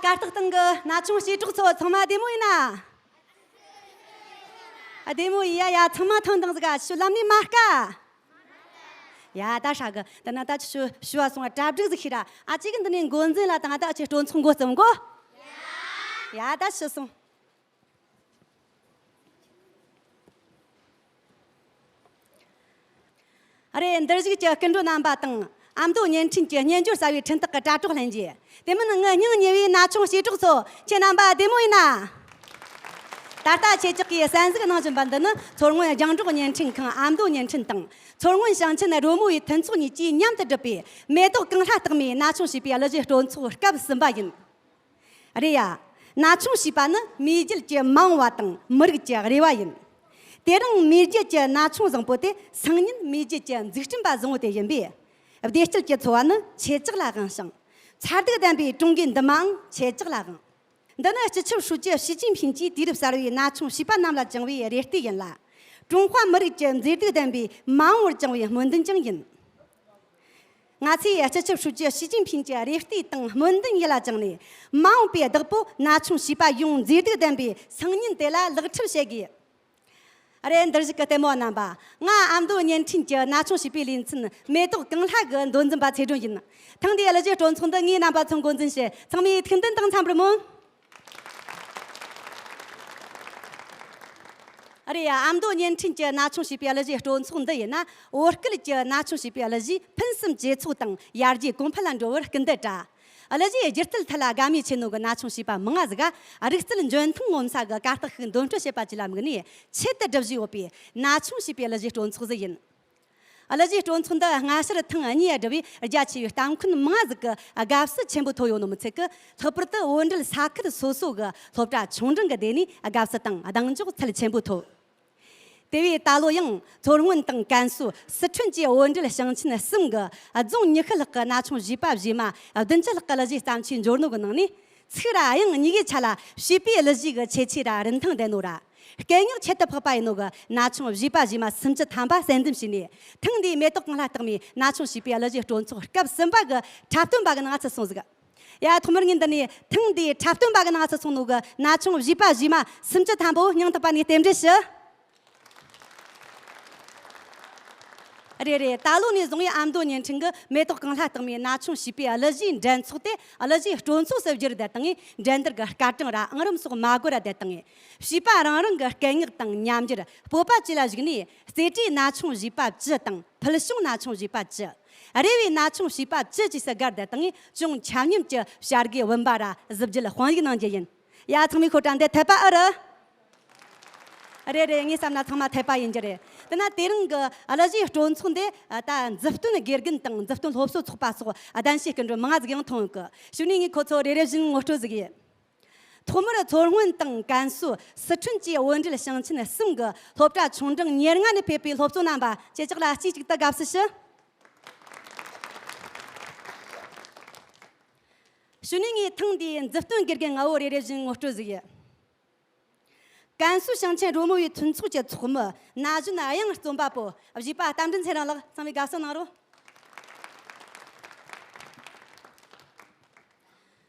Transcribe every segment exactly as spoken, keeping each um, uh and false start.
གར་སྟེགས་སྟེང་གི་ན་ཆུང་གཅེས་ཕྲུག་ཚོ་ཚང་མ་བདེ་མོ་ཡིན་ན། ཨ། བདེ་མོ་ཡིན་ཡ། ཡ། ཚང་མ་ཐོན་དང་ཟིག་ག་ཤུ་ལམ་ནས་མ་དཀའ། ཡ། ད་ཧྲ་གི། ད་ན་ད་ཆུ་ཤུ་བ་སོང་བ་གྲ་སྒྲིག་ཟིག་ཤི་ར། ཨ་ཅིག་གི་འདི་ནས་འགོ་འཛིན་ལ་དང་ད་ཆུ་སྤྲོ་ཚོགས་འགོ་རྩོམ་གོ། ཡ། ད་ཆུ་སོང་། ཨ་རེ། འདིར་བཞུགས་ཀྱི་སྐུ་མགྲོན་རྣམ་པ་དང་། ཨ་མདོ་བརྙན་འཕྲིན་གྱི་སྙན་སྦྱོར་གསར་བའི་འཕྲིན་ཐག་གི་དྲ་གྲོགས་ལྷན་རྒྱས། དེ་མིན་ངའི་སྙིང་ཉེ་བའི་ན་ཆུང་གཅེས་ཕྲུག་ཚོ། ཁྱེད་རྣམ་པ་བདེ་མོ་ཡིན་ན། ད་ལྟ་ཁྱེད་ཅག་གིས་གསན་གཟིགས་གནང་བཞིན་པ་འདི་ནི་མཚོ་སྔོན་རྒྱང་སྒྲོག་བརྙན་འཕྲིན་ཁང་ཨ་མདོ་བརྙན་འཕྲིན་དང་། མཚོ་སྔོན་ཞིང་ཆེན་རོལ་མོ་བའི་མཐུན་ཚོགས་གཉིས་ཀྱིས་མཉམ་དུ་བསྒྲུབས་པའི་མེ་ཏོག་གངས་ལྷ་རྟགས་མའི་ན་ཆུང་བྱིས་པའི་གླུ་གཞས་སྤྲོ་ཚོགས་སྐབས་གསུམ་པ་ཡིན། རེད་ཡ། ན་ཆུང་བྱིས་པ་ནི་མིའི་རྒྱུད་ཀྱི་མ་འོངས་པ་དང་མི་རིགས་ཀྱི་རེ་བ་ཡིན། དེ་རིང་མིའི་རྒྱུད་ཀྱི་ན་ཆུང་བཟང་པོ་དེ་སང་ཉིན་མིའི་རྒྱུད་ཀྱི་འཛུགས་སྐྲུན་པ་བཟང་པོ་དེ་ཡིན་པས། བདེ་སྐྱིད་ཀྱི་འཚོ་བ་ནི་ཁྱེད་ཅག་ལ་དབང་ཞིང་། མཚར་སྡུག་ལྡན་པའི་གྲོང་གི་འདུན་མའང་ཁྱེད་ཅག་ལ་དབང་། འདི་ནི་སྤྱི་ཁྱབ་ཧྲུའུ་ཅི་ཞི་ཅིན་ཕིང་གིས་དུས་རབས་གསར་བའི་ན་ཆུང་བྱིས་པ་རྣམས་ལ་བཅངས་པའི་རེ་ལྟོས་ཡིན་ལ། ཀྲུང་ཧྭ་མི་རིགས་ཀྱི་མཛེས་སྡུག་ལྡན་པའི་མ་འོངས་པར་བཅངས་པའི་སྨོན་འདུན་ཀྱང་ཡིན། ང་ཚོས་སྤྱི་ཁྱབ་ཧྲུའུ་ཅི་ཞི་ཅིན་ཕིང་གྱི་རེ་ལྟོས་དང་སྨོན་འདུན་ཡིད་ལ་བཅངས་ནས། མ་འོངས་པའི་བདག་པོ་ན་ཆུང་བྱིས་པ་ཡོངས་མཛེས་སྡུག་ལྡན་པའི་སང་ཉིན་དེ་ལ་ལེགས་ཁྲིད་བྱེད་དགོས། ཨ་རེ། འདིར་བཞུགས་ཀྱི་ལྟད་མོ་བ་རྣམ་པ། ང་ཨ་མདོ་བརྙན་འཕྲིན་གྱི་ན་ཆུང་བྱིས་པའི་ལེ་ཚན་མེ་ཏོག་གངས་ལྷ་གི་མདོ་འཛིན་པ་ཚེ་སྒྲོན་ཡིན། ཐེངས་འདིའི་གླུ་གཞས་སྤྲོ་ཚོགས་འདི་ངས་རྣམ་པ་ཚོ་འགོ་འཛིན་བྱེད། ཚང་མས་ཐུགས་འདུན་དང་འཚམས་པར་སྨོན། ཨ་རེ་ཡ། ཨ་མདོ་བརྙན་འཕྲིན་གྱི་ན་ཆུང་བྱིས་པའི་གླུ་གཞས་སྤྲོ་ཚོགས་འདི་ཡིན་ན། བོད་སྐད་ཀྱི་ན་ཆུང་བྱིས་པའི་གླུ་གཞས་ཕུན་སུམ་ཇེ་ཚོགས་དང་ཡར་རྒྱས་གོང་འཕེལ་ལ་འགྲོ་བར་སྐུལ་འདེད་བསྒྲགས། གླུ་གཞས་སྒྱུ་རྩལ་ཐད་ལ་དགའ་མོས་ཆེ་ནོ་གི་ན་ཆུང་བྱིས་པ་མང་ང་ཟིག་ག་རིག་རྩལ་འཇོན་ཐང་ངོ་མཚར་གི་གར་སྟེགས་ཤིག་འདོན་སྤྲོད་བྱེད་པ་བཅས་ལ་དམིགས་ནས་ཆེད་དུ་བསྒྲུབས་བཞིན་ཡོད་པའི་ན་ཆུང་བྱིས་པའི་གླུ་གཞས་སྤྲོ་ཚོགས་ཟིག་ཡིན། གླུ་གཞས་སྤྲོ་ཚོགས་འདི་སྔ་ཕྱིར་ཐེངས་གཉིས་བསྒྲུབས་པས། རྒྱ་ཆེ་བའི་ལྟ་མཁན་མང་ཟིག་གིས་དགའ་བསུ་ཆེན་པོ་ཐོབ་ཡོད་ནོ་མི་ཚད་ཀི། ལྷག་པར་དུ་བོད་འབྲེལ་ས་ཁུལ་སོ་སོ་གི་སློབ་གྲྭ་ཆུང་འབྲིང་གི་སྡེ་ནས་དགའ་བསུ་དང་གདེང་འཇོག་ཚད་ཆེན་པོ་ཐོབ། དེ་བས་ད་ལོ་ཡང་མཚོ་སྔོན་དང་ཀན་སུའུ། སི་ཁྲོན་བཅས་བོད་འབྲེལ་ཞིང་ཆེན་གསུམ་གི་རྫོང་ཉི་ཤུ་ལྷག་གི་ན་ཆུང་བྱིས་པ་བྱིས་མ་བདུན་ཅུ་ལྷག་གི་གླུ་གཞས་བརྩམས་ཆོས་འབྱོར་ནོ་གི་ནང་ནས། ཚིག་ར་དབྱངས་གཉིས་ཀའི་ཆ་ལ་བྱིས་པའི་གླུ་གཞས་གི་ཁྱད་ཆོས་ར་རིན་ཐང་ལྡན་ནོ་ར། སྐད་གཉེར་ཁྱད་དུ་འཕགས་པ་ཡིན་ནོ་གི་ན་ཆུང་བྱིས་པ་བྱིས་མ་སུམ་ཅུ་ཐམ་པ་གསན་འདེམས་བྱས་ནས། ཐེངས་འདིའི་མེ་ཏོག་གངས་ལྷ་རྟགས་མའི་ན་ཆུང་བྱིས་པའི་གླུ་གཞས་སྤྲོ་ཚོགས་སྐབས་གསུམ་པ་གི་འཁྲབ་སྟོན་པ་གི་ནང་ང་ཚུད་སོང་ཟིག། ཡ། ཐོག་མར་ངས་འདི་ནས་ཐེངས་འདིའི་འཁྲབ་སྟོན་པ་གི་ནང་ང་ཚུད་སོང་ནོ་གི་ན་ཆུང་བྱིས་པ་བྱིས་མ་སུམ་ཅུ་ཐམ་པོ་སྙིང་ཐག་པ་ནས་རྟེན་འབྲེལ་ཞུ། རེད་རེད། ད་ལོ་ནས་བཟུང་བའི་ཨ་མདོ་བརྙན་འཕྲིན་གྱི་མེ་ཏོག་གངས་ལྷ་རྟགས་མའི་ན་ཆུང་བྱིས་པའི་གླུ་གཞས་འགྲན་ཚོགས་དེ་གླུ་གཞས་སྤྲོ་ཚོགས་སུ་བསྒྱུར་བསྡད་བཏང་ངས། འགྲན་བསྡུར་གྱི་སྐར་གྲངས་ར་ཨང་རིམ་སོགས་མ་བགོས་ར་བསྡད་བཏང་ངས། བྱིས་པ་རང་རང་གི་སྐད་གཉེར་དང་ཉམས་འགྱུར་སྤོབས་པ་བཅས་ལ་གཞིགས་ནས། རྩེ་གྲས་ན་ཆུང་བྱིས་པ་བཅུ་དང་ཕུལ་བྱུང་ན་ཆུང་བྱིས་པ་བཅུ། རེ་བའི་ན་ཆུང་བྱིས་པ་བཅུ་བཅས་སུ་བགར་བསྡད་བཏང་ངས། ཅུང་ཆ་སྙོམས་ཀྱི་བྱ་དགའི་བུམ་པ་ར་གཟི་བརྗིད་དཔང་ཡིག་གནང་རྒྱུ་ཡིན། ཡ། ཚང་མས་ཁོ་ཏྲ་འདི་འཐད་པ་ཨེ་རེད། རེད་རེད། ངའི་བསམ་ན་ཚང་མ་འཐད་པ་ཡིན་རྒྱུ་རེད། དེ་ན་དེ་རིང་གི་གླུ་གཞས་སྤྲོ་ཚོགས་འདི་ད་མཛུབ་སྟོན་དགེ་རྒན་དང་མཛུབ་སྟོན་སློབ་གསོ་ཚོགས་པ་སོགས་གདན་ཞུའི་སྐུ་མགྲོན་མང་ང་ཟིག་ཡང་ཐོན་ཡོད་གི། གཞུག་ནས་ངས་ཁོ་ཚོ་རེ་རེ་བཞིན་ངོ་སྤྲོད་ཟིག་ཡིན། ཐོག་མར་མཚོ་སྔོན་དང་ཀན་སུའུ། སི་ཁྲོན་བཅས་བོད་འབྲེལ་ཞིང་ཆེན་གསུམ་གྱི་སློབ་གྲྭ་ཆུང་འབྲིང་ཉེར་ལྔ་ནས་ཕེབས་པའི་སློབ་གཙོ་རྣམ་པ། ཁྱེད་ཅག་ལ་གཅིག་གཅིག་ཏུ་དགའ་བསུ་ཞུ། གཞུག་ནས་ངས་ཐེངས་འདིའི་མཛུབ་སྟོན་དགེ་རྒན་ལྔ་བོ་རེ་རེ་བཞིན་ངོ་སྤྲོད་ཟིག་ཡིན། ཀན་སུའུ་ཞིང་ཆེན་རོལ་མོ་བའི་མཐུན་ཚོགས་ཀྱི་ཚོགས་མི་ན་གཞོན་དབྱངས་རྩོམ་པ་པོ་བཞེས་པ་རྟ་མགྲིན་ཚེ་རིང་ལགས། ཚང་མས་དགའ་བསུ་གནང་རོགས།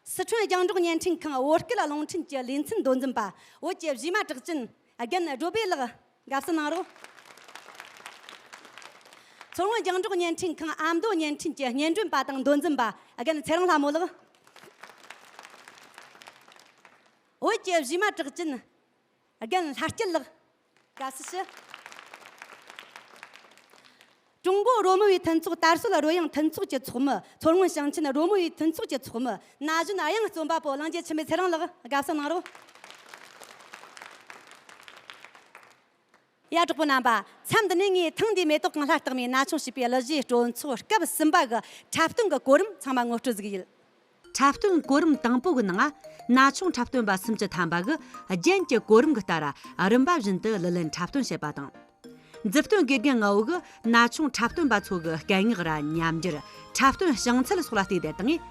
སི་ཁྲོན་རྒྱང་སྒྲོག་བརྙན་འཕྲིན་ཁང་བོད་སྐད་རླུང་འཕྲིན་གྱི་ལེ་ཚན་མདོ་འཛིན་པ། བོད་ཀྱི་བཞུགས་མ་གྲགས་ཅན་རྒན་བགྲོད་པའི་ལགས། དགའ་བསུ་གནང་རོགས། མཚོ་སྔོན་རྒྱང་སྒྲོག་བརྙན་འཕྲིན་ཁང་ཨ་མདོ་བརྙན་འཕྲིན་གྱི་སྙན་སྒྲོན་པ་དང་མདོ་འཛིན་པ་རྒན་ཚེ་རིང་ལྷ་མོ་ལགས། བོད་ཀྱི་བཞུགས་མ་གྲགས་ཅན་རྒན་ལྷ་སྐྱིད་ལགས། དགའ་བསུ་ཞུ། ཀྲུང་གོ་རོལ་མོ་བའི་མཐུན་ཚོགས་དར་སྲོལ་རོལ་དབྱངས་མཐུན་ཚོགས་ཀྱི་ཚོགས་མི། མཚོ་སྔོན་ཞིང་ཆེན་རོལ་མོ་བའི་མཐུན་ཚོགས་ཀྱི་ཚོགས་མི་ན་གཞོན་དབྱངས་རྩོམ་པ་པོ་གླིང་རྗེ་འཆི་མེད་ཚེ་རིང་ལགས། དགའ་བསུ་གནང་རོགས། ཡ། གྲོགས་པོ་རྣམ་པ། མཚམས་འདི་ནས་ངས་ཐེངས་འདིའི་མེ་ཏོག་གངས་ལྷ་རྟགས་མའི་ན་ཆུང་བྱིས་པའི་གླུ་གཞས་སྤྲོ་ཚོགས་སྐབས་གསུམ་པ་གི་འཁྲབ་སྟོན་གྱི་གོ་རིམ་ཚང་མ་ངོ་སྤྲོད་ཟིག་ཡིན། འཁྲབ་སྟོན་གོ་རིམ་དང་པོ་གི་ནང་ང་ན་ཆུང་འཁྲབ་སྟོན་པ་སུམ་ཅུ་ཐམ་པ་གིས་རྒྱན་གྱི་གོ་རིམ་གྱི་ལྟར་རིམ་པ་བཞིན་དུ་གླུ་ལེན་འཁྲབ་སྟོན་བྱེད་པ་དང་། མཛུབ་སྟོན་དགེ་རྒན་ལྔ་བོ་གིས་ན་ཆུང་འཁྲབ་སྟོན་པ་ཚོ་གི་སྐད་ངག་ར་ཉམས་འགྱུར། འཁྲབ་སྟོན་བྱུང་ཚུལ་སོགས་ལ་བལྟས་བསྡད་བཏང་ངས།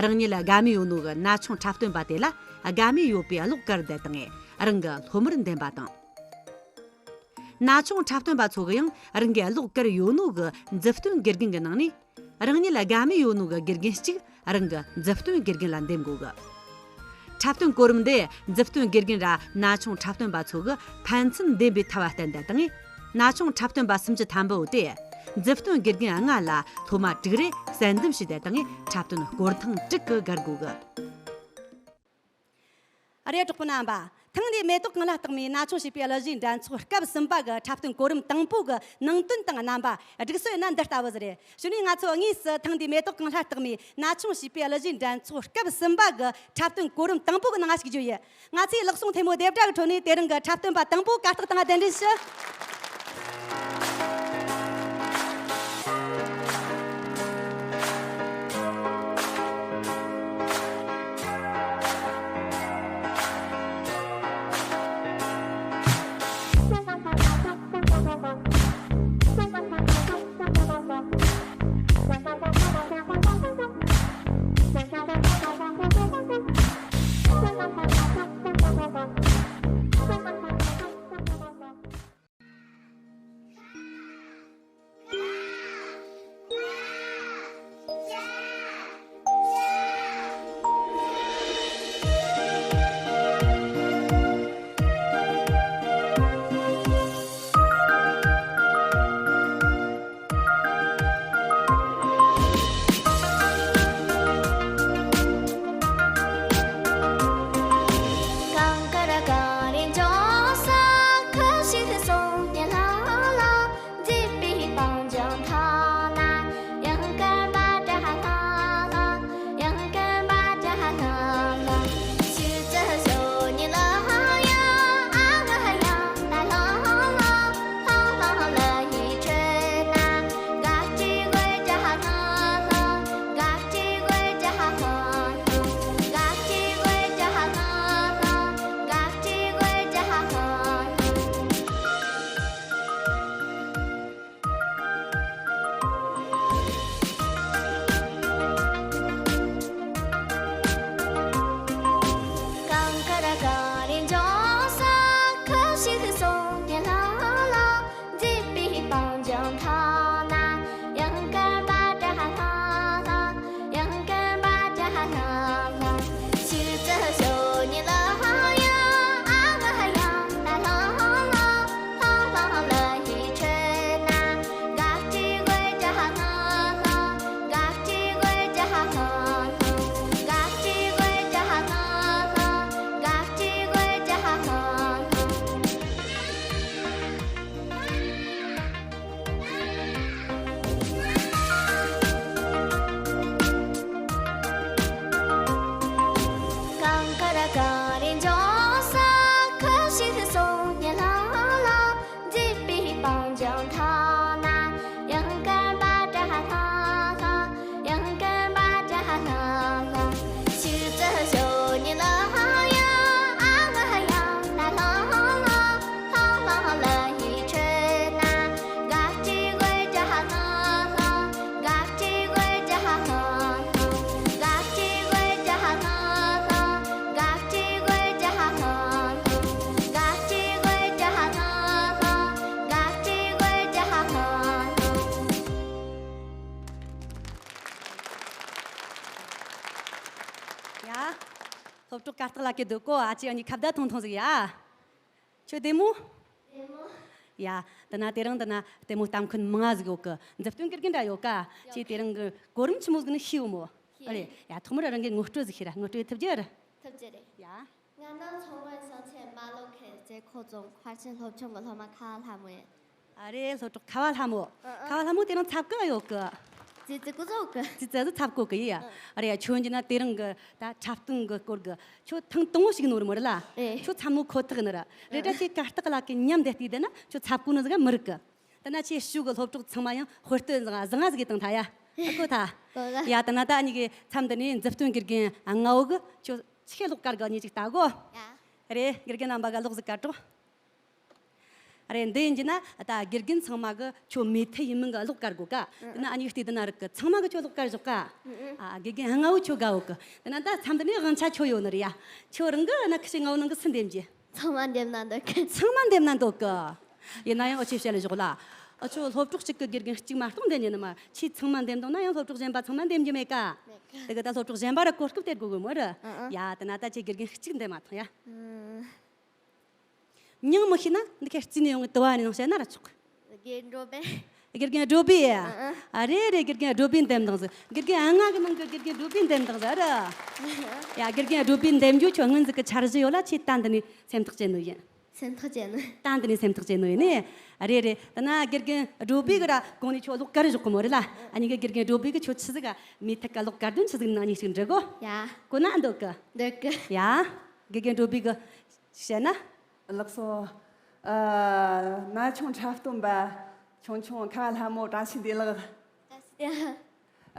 རང་ཉིད་དགའ་མོས་ཡོད་ནོ་གི་ན་ཆུང་འཁྲབ་སྟོན་པ་དེ་ལ་དགའ་མོས་ཡོད་པའི་གློག་བཀར་བསྡད་བཏང་ངས། རང་གི་སློབ་མར་འདེམས་པ་དང་། ན་ཆུང་འཁྲབ་སྟོན་པ་ཚོ་གིས་ཡང་རང་གི་གློག་བཀར་ཡོད་ནོ་གི་མཛུབ་སྟོན་དགེ་རྒན་གྱི་ནང་ནས། རང་ཉིད་དགའ་མོས་ཡོད་ནོ་གི་དགེ་རྒན་གཅིག་རང་གི་མཛུབ་སྟོན་དགེ་རྒན་ལ་འདེམས་དགོས་གི། འཁྲབ་སྟོན་གོ་རིམ་འདི་མཛུབ་སྟོན་དགེ་རྒན་ར་ན་ཆུང་འཁྲབ་སྟོན་པ་ཚོ་གི་ཕན་ཚུན་འདེམས་པའི་ཐབས་བསྟན་ཏེ་དང་། ན་ཆུང་འཁྲབ་སྟོན་པ་སུམ་ཅུ་ཐམ་པོ་དེ་མཛུབ་སྟོན་དགེ་རྒན་ལྔ་ལ་སློབ་མ་དྲུག་རེ་གསན་འདེམས་བྱས་ཏེ་དང་འཁྲབ་སྟོན་སྐོར་ཐེངས་དྲུག་གི་བརྒལ་དགོས་གི། ཨ་རེ་གྲོགས་པོ་རྣམ་པ། ཐེངས་འདིའི་མེ་ཏོག་གང་ལ་རྟགས་མའི་ན་ཆུང་བྱིས་པའི་གླུ་གཞས་འགྲན་ཚོགས་སྐབས་གསུམ་པ་གི་འཁྲབ་སྟོན་གོ་རིམ་དང་པོ་གི་ནང་དོན་དང་རྣམ་པ་སྒྲིག་སྲོལ་ཡིན་ན་འདི་ལྟ་བུ་ཟིག་རེད། གཞུག་ནས་ང་ཚོ་དངོས་སུ་ཐེངས་འདིའི་མེ་ཏོག་གང་ལ་རྟགས་མའི་ན་ཆུང་བྱིས་པའི་གླུ་གཞས་འགྲན་ཚོགས་སྐབས་གསུམ་པ་གི་འཁྲབ་སྟོན་གོ་རིམ་དང་པོ་གི་ནང་ཞུགས་རྒྱུ་ཡིན། ང་ཚོས་ལག་ཟུང་ཐལ་མོ་རྡེབ་སྒྲ་གི་ཁྲོད་ནས་དེ་རིང་གི་འཁྲབ་སྟོན་པ་དང་པོ་གར་སྟེགས་སྟེང་གདན་འདྲེན་ཞུ། ཡ། སློབ་གྲོགས་གར་སྟེགས་ལ་གི་འདུག་གོ། ཨ་ཅེ་ཨ་ནི་ཁ་བརྡ་ཐུང་ཐུང་ཟིག་ཡ། ཁྱོད་བདེ་མོ། བདེ་མོ། ཡ། དེ་ན་དེ་རིང་དེ་ན་ལྟད་མོ་ལྟ་མཁན་མང་ང་ཟིག་ཡོད་གི། མཛུབ་སྟོན་དགེ་རྒན་འདྲ་ཡོད་ཀ། ཡོད་ཁྱེད་དེ་རིང་གི་གོ་རིམ་ཆི་མོ་ཟིག་ནི་ཤེས་ཡོད་མོ། ཤེས། ཨ་རེད། ཡ། ཐོག་མར་རང་གི་ངོ་སྤྲོད་ཟིག་ཤེས་ར། ངོ་སྤྲོད་ཐུབ་རྒྱུ་ར། ཐུབ་རྒྱུ་རེད། ཡ། ང་ནི་མཚོ་སྔོན་ཞིང་ཆེན་རྨ་ལྷོ་ཁུལ་རྩེ་ཁོག་རྫོང་མཁར་ཆེན་སློབ་ཆུང་གི་སློབ་མ་ཁ་བ་ལྷ་མོ་ཡིན། ཨ་རེ། སློབ་གྲོགས་ཁ་བ་ལྷ་མོ། ཨ་ཨ། ཁ་བ་ལྷ་མོ་དེ་རིང་འཚབ་གི་ཡོད་གི། ཙི་ཙི་ཀུ་ཙོག་གི། ཙི་ཙི་ཟིག་འཚབ་གོ་གི་ཡ། ཨ། ཨ་རེ་ཡ། ཁྱོད་འདི་ན་དེ་རིང་གི་ད་འཁྲབ་སྟོན་གི་སྐོར་གི་ཁྱོད་ཐེངས་དང་པོ་ཞིག་ནོར་མོ་རེད་ལ། ཨེ། ཁྱོད་འཚབ་ནོ་ཁོ་ཐག་ནི་ར། རེད་དྲ། ཨ། ཁྱེད་གར་སྟེགས་ལ་གི་མཉམ་དེ་བལྟས་བསྡད་ན་ཁྱོད་འཚབ་གོ་ནི་ཟིག་མི་རིག་གི། དེ་ན་ཁྱེད་ཤུགས་གི་སློབ་གྲོགས་ཚང་མ་ཡང་དཔེ་སྟོན་བཟང་བཟང་ཟིག་གི་བཏང་ཐལ་ཡ། ཨ། གོ་ཐལ། གོ་ག། ཡ། དེ་ན་ད་ཨ་ནི་གི་མཚམས་འདི་ནས་མཛུབ་སྟོན་དགེ་རྒན་ལྔ་བོ་གི་ཁྱོད་ཆི་ལོག་བཀར་གི་ཨ་ནི་ཅིག་ལྟ་གོ། ཡ། རེད། དགེ་རྒན་རྣམ་པ་ག་ལོག་ཟིག་བཀར་རོགས། རེད། འདི་ཡིན་གྱི་ན་ད་དགེ་རྒན་ཚང་མ་གི་ཁྱོད་མོས་མཐུན་ཡིན་མིན་གི་ལོག་བཀར་དགོས་ཀ། ཨ། དེ་ན་ཨ་ནི་བལྟས་དེ་ན་རིག་གི་ཚང་མ་གི་ཁྱོད་ལོག་བཀར་ཞོག་ཀ། ཨ། ཨ། དགེ་རྒན་ལྔ་བོ་ཁྱོད་དགའ་བོ་གི། དེ་ན་ད་མཚམས་འདི་ནས་དབང་ཆ་ཁྱོད་ཡོད་ནི་རེད་ཡ། ཁྱོད་རང་གི་ཨ་ན་ཁི་ཤི་ལྔ་བོ་ནང་གི་སུ་འདེམས་རྒྱུ། ཚང་མ་འདེམས་ན་འདོད་གི། ཚང་མ་འདེམས་ན་འདོད་གི། ཡིན་ན་ཡང་ཨོ་ཆེ་བཤད་ལ་ཞོག་ལ། ཨ། ཁྱོད་སློབ་གྲོགས་གཅིག་གི་དགེ་རྒན་གཅིག་མ་གཏོགས་འདེམས་ཉན་ནི་མ། ཁྱེད་ཚང་མ་འདེམས་བཏང་ན་ཡང་སློབ་གྲོགས་གཞན་པ་ཚང་མ་འདེམས་རྒྱུ་མེད་ཀ། མེད། དེ་གི་ད་སློབ་གྲོགས་གཞན་པ་ར་གོ་སྐབས་སྟེར་དགོས་གི་མོ་ར། ཨ་ཨ། ཡ། དེ་ན་ད་ཁྱེད་དགེ་རྒན་གཅིག་འདེམས་མ་ཐོང་ཡ། ཨ། མྱིང་མི་ཤེས་ན་འདི་ཁ་རྩིས་ནས་ཡོང་གི་དུ་བ་ནས་ནང་བཤད་ན་ར་ཆོག་གི། དགེ་རྒན་བགྲོ་བའི། དགེ་རྒན་བགྲོ་བའི་ཡ། ཨ་ཨ། ཨ་རེ་རེ། དགེ་རྒན་བགྲོ་བའི་འདེམས་དང་ཟིག་དགེ་རྒན་ལྔ་གི་ནང་གི་དགེ་རྒན་བགྲོ་བའི་འདེམས་དང་ཟིག་ཨ་ར། ཡ། དགེ་རྒན་བགྲོ་བའི་འདེམས་རྒྱུ་ཁྱོད་སྔོན་ཟིག་གི་འཆར་གཞི་ཡོད་ལ། ཁྱེད་ད་འདི་ནས་སེམས་ཐག་བཅད་ནོ་ཡིན། སེམས་ཐག་བཅད་ནོ། ད་འདི་ནས་སེམས་ཐག་བཅད་ནོ་ཡིན་ནི། ཨ་རེ་རེ། ད་ན་དགེ་རྒན་བགྲོ་བའི་གི་ར་གོང་ནས་ཁྱོད་ལོག་གར་བཞག་གི་མོ་རེད་ལ། ཨ་ནི་གི་དགེ་རྒན་བགྲོ་བའི་གི་ཁྱོད་ཆི་ཟིག་ག་མི་ཐད་ཀ་ལོག་གར་དོན་ཆི་ཟིག་ནང་ནས་ཞིག་འདྲི་གོ། ཡ། གོ་ན་འདོད་གི། འདོད་གི། ཡ། དགེ་རྒན་བགྲོ་བའི་གི་བཤད་ན། ལགས་སོ། ཨ། ན་ཆུང་འཁྲབ་སྟོན་པ། ཆུང་ཆུང་ཁ་ལྷ་མོ། བཀྲ་ཤིས་བདེ་ལེགས། བཀྲ་ཤིས་བདེ་ལེགས།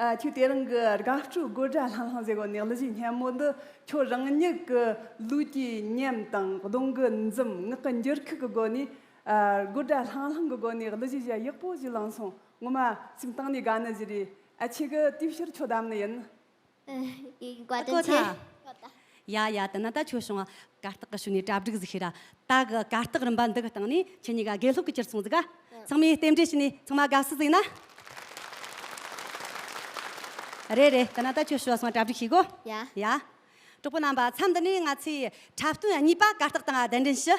ཨ། ཁྱོད་དེ་རིང་གི་དགའ་སྤྲོའི་དགོད་སྒྲ་ལྷང་ལྷང་ཟེར་གོ་ནས་གླུ་གཞས་སྙན་མོ་འདི་ཁྱོད་རང་ཉིད་ཀྱི་ལུས་ཀྱི་ཉམས་དང་གདོང་གི་འཛུམ། ངག་གི་འགྱུར་ཁུག་གི་སྒོ་ནས། ཨ། དགོད་སྒྲ་ལྷང་ལྷང་གི་སྒོ་ནས་གླུ་གཞས་ཞིག་ཡག་པོ་ཞིག་བླངས་སོང་། ངོ་མ་སེམས་གཏིང་ནས་དགའ་ནི་ཞིག་རེད། ཨ། ཁྱེད་ཀྱི་དེའི་ཕྱིར་ཁྱོད་བདམས་ནི་ཡིན། ཨ། ཡིན། བཀའ་དྲིན་ཆེ། ཡ་ཡ། དེ་ན་ད་ཁྱོད་བྱུང་བ་གར་སྟེགས་ཀྱི་ཕྱོགས་ནས་གྲ་སྒྲིག་ཟིག་ཤེས་ར། ད་གི་གར་སྟེགས་རིམ་པ་འདི་གི་སྟེང་ནས་ཁྱེད་གཉིས་ཀ་དགེ་སློབ་ཀྱི་གྱུར་སོང་ཟིག་ག་ཚང་མས་རྟེན་འབྲེལ་བྱས་ནས་ཚང་མ་དགའ་བསུ་ཟིག་ན། རེད་རེད། དེ་ན་ད་ཁྱོད་བྱུང་བ་སོང་གྲ་སྒྲིག་ཤེས་གོ། ཡ། ཡ། གྲོགས་པོ་རྣམ་པ། མཚམས་འདི་ནས་ང་ཚོས་འཁྲབ་སྟོན་གཉིས་པ་གར་སྟེགས་སྟེང་གདན་འདྲེན་ཞུ།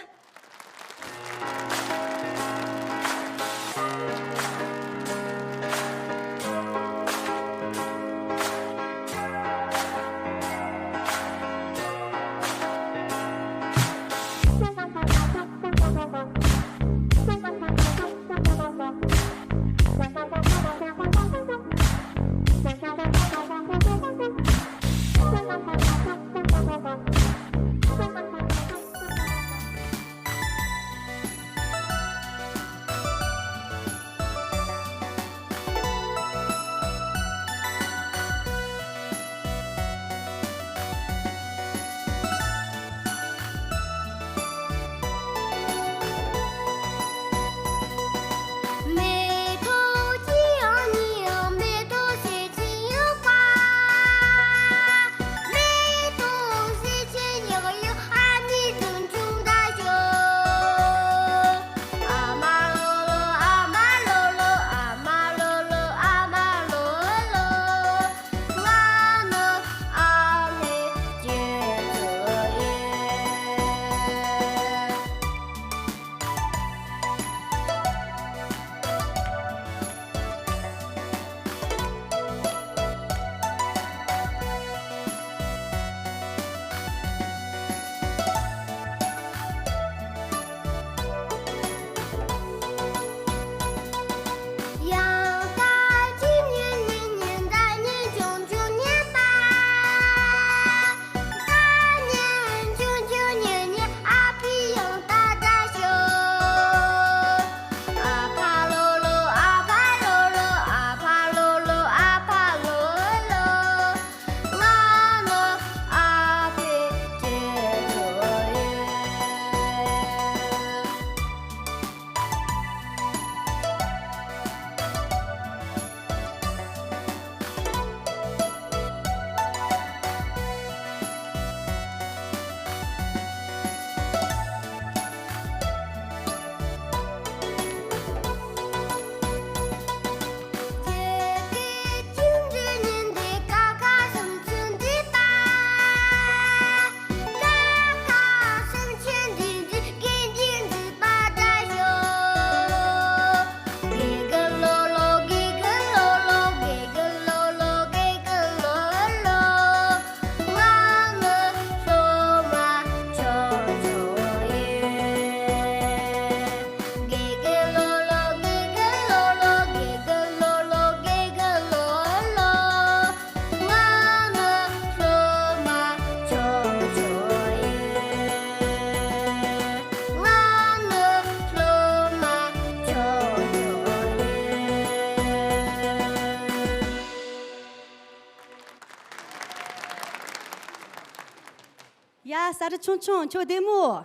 ཡ། གསར་རུ་ཆུང་ཆུང་། ཁྱོད་བདེ་མོ།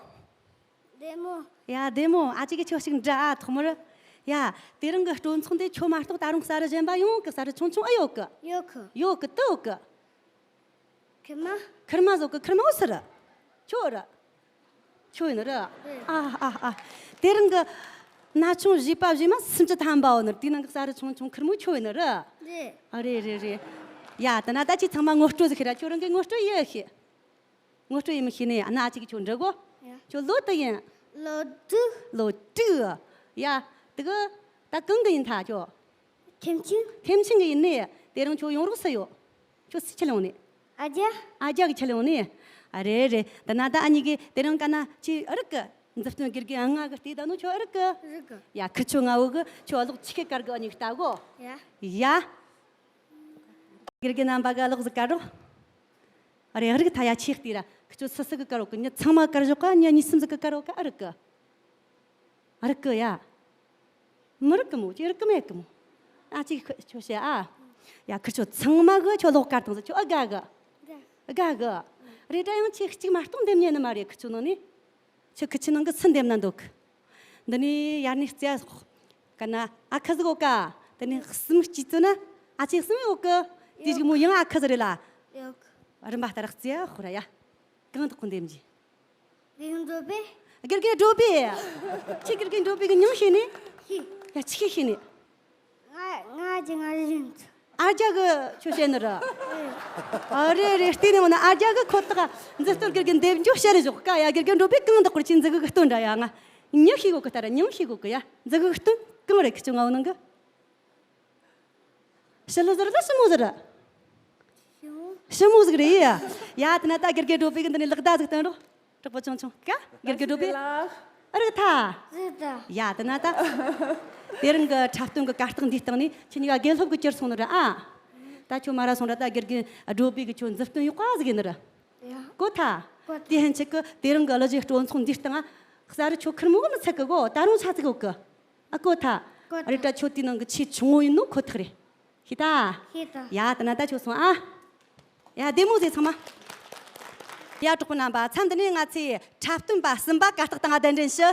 བདེ་མོ། ཡ། བདེ་མོ། ཨ་ཅེ་གིས་ཁྱོད་ཅིག་འདྲི་ཨ། ཐོག་མར། ཡ། དེ་རིང་གི་སྤྲོ་ཚོགས་འདི་ཁྱོད་མ་གཏོགས་ད་རུང་གསར་རུ་གཞན་པ་ཡོང་གི། གསར་རུ་ཆུང་ཆུང་ཨེ་ཡོད་གི། ཡོད་གི། ཡོད་གི། དུ་ཡོད་གི། ཁེར་མ། ཁེར་མ་ཟོ་གི། ཁེར་མ་འོ་སི་རེད། ཁྱོད་རེད། ཁྱོད་ཡིན་ནི་རེད། རེད། ཨ་ཨ་ཨ། དེ་རིང་གི་ན་ཆུང་བཞི་པ་བཞི་མ་སུམ་ཅུ་ཐམ་པའོ་ནི། དེའི་ནང་གི་གསར་རུ་ཆུང་ཆུང་ཁེར་མོ་ཁྱོད་ཡིན་ནི་རེད། རེད། ཨ། རེད་རེད་རེད། ཡ། དེ་ན་ད་ཁྱེད་ཚང་མ་ངོ་སྤྲོད་ཟིག་ཤེས་ར། ཁྱོད་རང་གི་ངོ་སྤྲོད་ཡིན་ཤེས། ངོ་སྤྲོད་ཡིན་མི་ཤེས་ནི་ཨ་ན་ཨ་ཅིག་ཁྱོད་འདྲི་གོ། ཡ། ཁྱོད་ལོ་དུ་ཡིན། ལོ་དྲུག་ལོ་དྲུག་ཡ། དེ་གི་ད་གང་གི་ཡིན་ཐ་ཁྱོད། ཐེམ་ཆེན། ཐེམ་ཆེན་གི་ཡིན་ནི། དེ་རིང་ཁྱོད་ཡོང་རོགས་སུ་ཡོད། ཁྱོད་སུ་ཁྲིད་ལ་ཡོང་ནི། ཨ་རྒྱ། ཨ་རྒྱ་གི་ཁྲིད་ལ་ཡོང་ནི། ཨ་རེད་རེད། དེ་ན་ད་ཨ་ཉི་གི་དེ་རིང་ག་ན་ཁྱེད་ཨ་རིག་གི། མཛུབ་སྟོན་དགེ་རྒན་ལྔ་གི་ལྟས་ད་ནོ་ཁྱོད་ཨ་རིག་གི། རིག་གི། ཡ། ཁི་ཆོ་ང་བོ་གི་ཁྱོད་ཨ་ལོག་ཆི་ཁེ་དཀར་གི་ཨ་ཉི་གི་ལྟ་གོ། ཡ། ཡ། དགེ་རྒན་རྣམ་པ་གི་ཨ་ལོག་ཟིག་དཀར་རོ། ཨ་རེ་ཨ་རིག་ཐ་ཡ་ཆེ་ལྟས་ར། ཁི་ཆོ་སུ་སུ་གི་དཀར་རོ་གི། མྱི་ཚང་མ་དཀར་ཞོག་ག་མྱི་གཉིས་གསུམ་ཟིག་གི་དཀར་རོ་ག་ཨ་རིག་གི། ཨ་རིག་གི་ཡ། མི་རིག་གི་མོ། ཅི་རིག་གི་མེད་གི་མོ། ཨ་ཅིག་ཁྱོད་བཤད་ཨ། ཡ། ཁི་ཆོ་ཚང་མ་གི་ཁྱོད་ལོག་དཀར་དང་ཟིག་ཁྱོད་ཨ་དགའ་གི། དགའ་གི། རེད་ད་ཡང་ཁྱེད་གཅིག་མ་གཏོགས་འདེམས་ཉན་ནི་མ་རེད། ཁི་ཆོ་ནང་ནས། ཁྱོད་ཁི་ཆོ་ནང་གི་སུ་འདེམས་ན་འདོད་གི། འདི་ནས་ཡར་ནས་རྩེ་ཡ་སོགས། ག་ན་ཨ་ཁ་ཟིག་ཡོད་ཀ། དེ་ནས་གསུམ་གཅིག་བཙོ་ན་ཨ་ཅེ་གསུམ་ཡོད་གི། དེ་ཅིག་མོ་ཡང་ཨ་ཁ་ཟིག་རེད་ལ། ཡོད་གི། རིམ་པ་ལྟར་རྩེ་ཡ་ཤོར་ཡ། གང་དག་གོ་འདེམས་ཀྱི། དགེ་རྒན་འགྲོ་པས། དགེ་རྒན་འགྲོ་པས། ཁྱེད་དགེ་རྒན་འགྲོ་པས་གི་མྱིང་ཤེས་ནི། ཤེས། ཡ། ཆི་ཤེས་ནི། ང་ང་ཅི་ང་རེ་ཡིན། ཨ་རྒྱ་གི་ཁྱོད་བཤད་ནི་ར། ཨ་རེ་རེ། བལྟས་ནས་འོ་ན་ཨ་རྒྱ་གི་ཁོ་ཐག་མཛུབ་སྟོན་དགེ་རྒན་འདེམས་རྒྱུ་བཤད་རེ་ཞོག་ཀ། ཡ། དགེ་རྒན་འགྲོ་པས་གང་དག་པར་ཁྱེད་མཛུ་གུ་གི་སྟོན་འདྲ་ཡ། ང་མྱིང་ཤེས་གོ་གི། ད་ར་མྱིང་ཤེས་གོ་གི་ཡ། མཛུ་གུ་གི་སྟོན་གང་རེད་ཁི་ཆོ་ང་བོ་ནང་གི། ཞི་ལུ་ཟེར་ལ་ཞི་མོ་ཟེར། ཞི་མོ། ཞི་མོ་ཟིག་རེད་ཡ། ཡ། དེ་ན་ད་དགེ་རྒན་འགྲོ་པས་གི་འདི་ནས་ལག་བརྡ་ཟིག་སྟོན་རོགས། གྲོགས་པོ་ཆུང་ཆུང་ཀ། དགེ་རྒན་འགྲོ་པས། ཨ་རིག་ཐ། ཟིག་ད། ཡ། དེ་ན་ད་དེ་རིང་གི་འཁྲབ་སྟོན་གི་གར་སྟེགས་འདིའི་སྟེང་ནས་ཁྱེད་གཉིས་ཀ་དགེ་སློབ་གི་གྱུར་སོང་ནི་རེད་ཨ། ད་ཁྱོད་མ་ར་སོང་ར། ད་དགེ་རྒན་འགྲོ་པས་གི་ཁྱོད་མཛུབ་སྟོན་ཡག་པ་ཟིག་ཡིན་ནི་རེད། ཡ། གོ་ཐ། གོ་ཐ། དེ་ཧན་ཆེ་གི་དེ་རིང་གི་གླུ་གཞས་སྤྲོ་ཚོགས་འདིའི་སྟེང་ང་གསར་ཁྱོད་ཁེར་མོ་མི་ཚད་གི་གོ། ད་རུང་ཆ་ཚིག་ཡོད་གི། ཨ་གོ་ཐ། གོ་ཐ། རེད་ད། ཁྱོད་དེའི་ནང་གི་ཆེས་ཆུང་ངུ་ཡིན་ནོ་ཁོ་ཐག་རེད། ཤེས་ཐ། ཤེས་ཐ། ཡ། དེ་ན་ད་ཁྱོད་སོང་ཨ། ཡ། བདེ་མོ་ཟིག་ཚང་མ། ཡ། གྲོགས་པོ་རྣམ་པ། མཚམས་འདི་ནས་ང་ཚོས་འཁྲབ་སྟོན་པ་གསུམ་པ་གར་སྟེགས་སྟེང་ང་གདན་འདྲེན་ཞུ།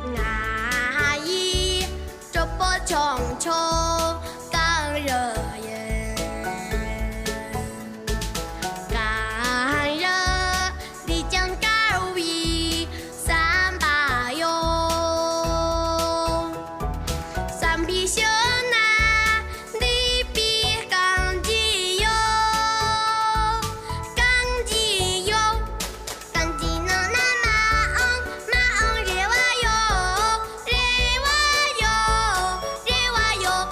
ང་ཡི་གྲོགས་པོ་ཆུང་ཆུང་གང་རུ་ཡིན། གང་རུ་འདི་ཀྱང་དཀར་བའི་བསམ་པ་ཡོད། བསམ་པའི་ཤུལ་ན་འདས་པའི་རྐང་རྗེས་ཡོད། རྐང་རྗེས་ཡོད། རྐང་རྗེས་ནང་ན་མ་འོངས། མ་འོངས་རེ་བ་ཡོད། རེ་བ་ཡོད། རེ་བ་ཡོད།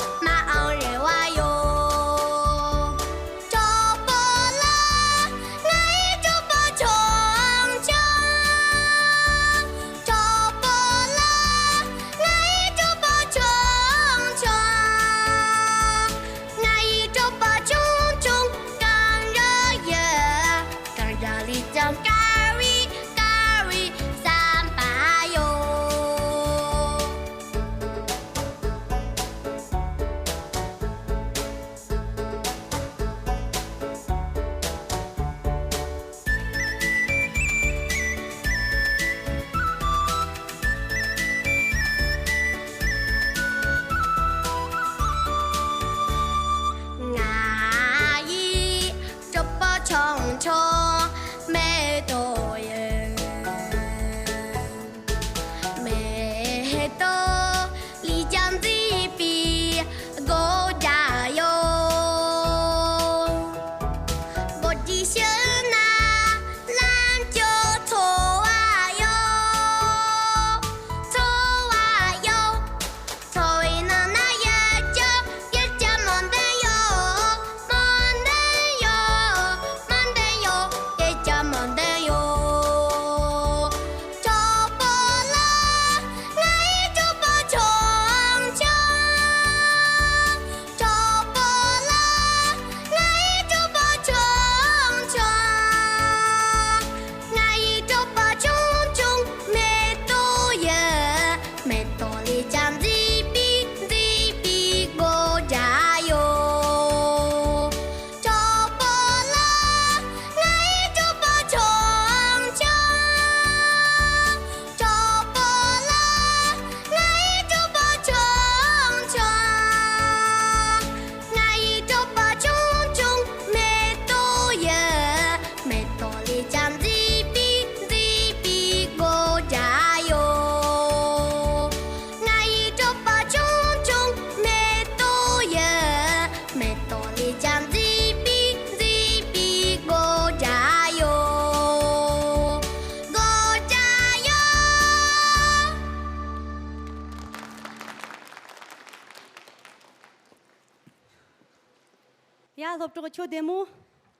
ཡ། སློབ་གྲོགས་ཁྱོད་བདེ་མོ།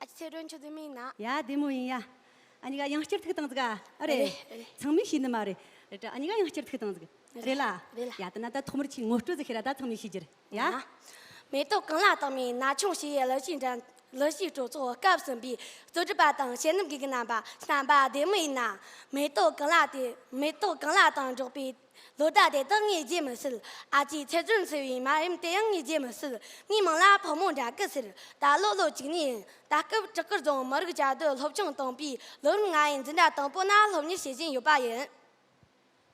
ཨ་ཅེ་ཚེ་སྒྲོན། ཁྱོད་བདེ་མོ་ཡིན་ན། ཡ། བདེ་མོ་ཡིན་ཡ། ཨ་ནི་ག་ཡང་བསྐྱར་ཐུག་བཏང་ཟིག་ཨ། ཨ་རེད། རེད་རེད། ཚང་མས་ཤེས་ནི་མ་རེད། རེད་དྲ། ཨ་ནི་ག་ཡང་བསྐྱར་ཐུག་བཏང་ཟིག་རེད་ལ། རེད་ལ། ཡ། དེ་ན་ད་ཐོག་མར་ཁྱོས་ངོ་སྤྲོད་ཟིག་བྱོས་ར། ད་ཚང་མས་ཤེས་རྒྱུར། ཡ། ཡ། མེ་ཏོག་གངས་ལ་བཏང་མའི་ན་ཆུང་བྱིས་པའི་གླུ་གཞས་འགྲན། གླུ་གཞས་སྤྲོ་ཚོགས་སྐབས་གསུམ་པའི་གཙོ་སྒྲུབ་པ་དང་དཔྱད་འདེམས་དགེ་རྒན་རྣམ་པ། རྣམ་པ་བདེ་མོ་ཡིན་ན། མེ་ཏོག་གངས་ལ་དེ། མེ་ཏོག་གངས་ལ་དང་འགྲོགས་པའི་ལོ་ཟླ་དེ་དག་ངས་བརྗེད་མི་སྲིད། ཨ་ཅེ་ཚེ་སྒྲོན་ཟེར་བའི་མ་ཡུམ་དེ་ཡང་ངས་བརྗེད་མི་སྲིད། ངའི་མིང་ལ་ཕག་མོ་འདྲ་གི་ཟེར། ད་ལོ་ལོ་གཅིག་ནས་ཡིན། ད་སྐབས་བྲག་དཀར་རྫོང་མི་རིགས་གཅིག་སྡུད་སློབ་ཆུང་དང་པོའི་ལོ་རིམ་ལྔ་ཡི་འཛིན་གྲྭ་དང་པོ་ན་སློབ་གཉེར་བྱེད་བཞིན་ཡོད་པ་ཡིན།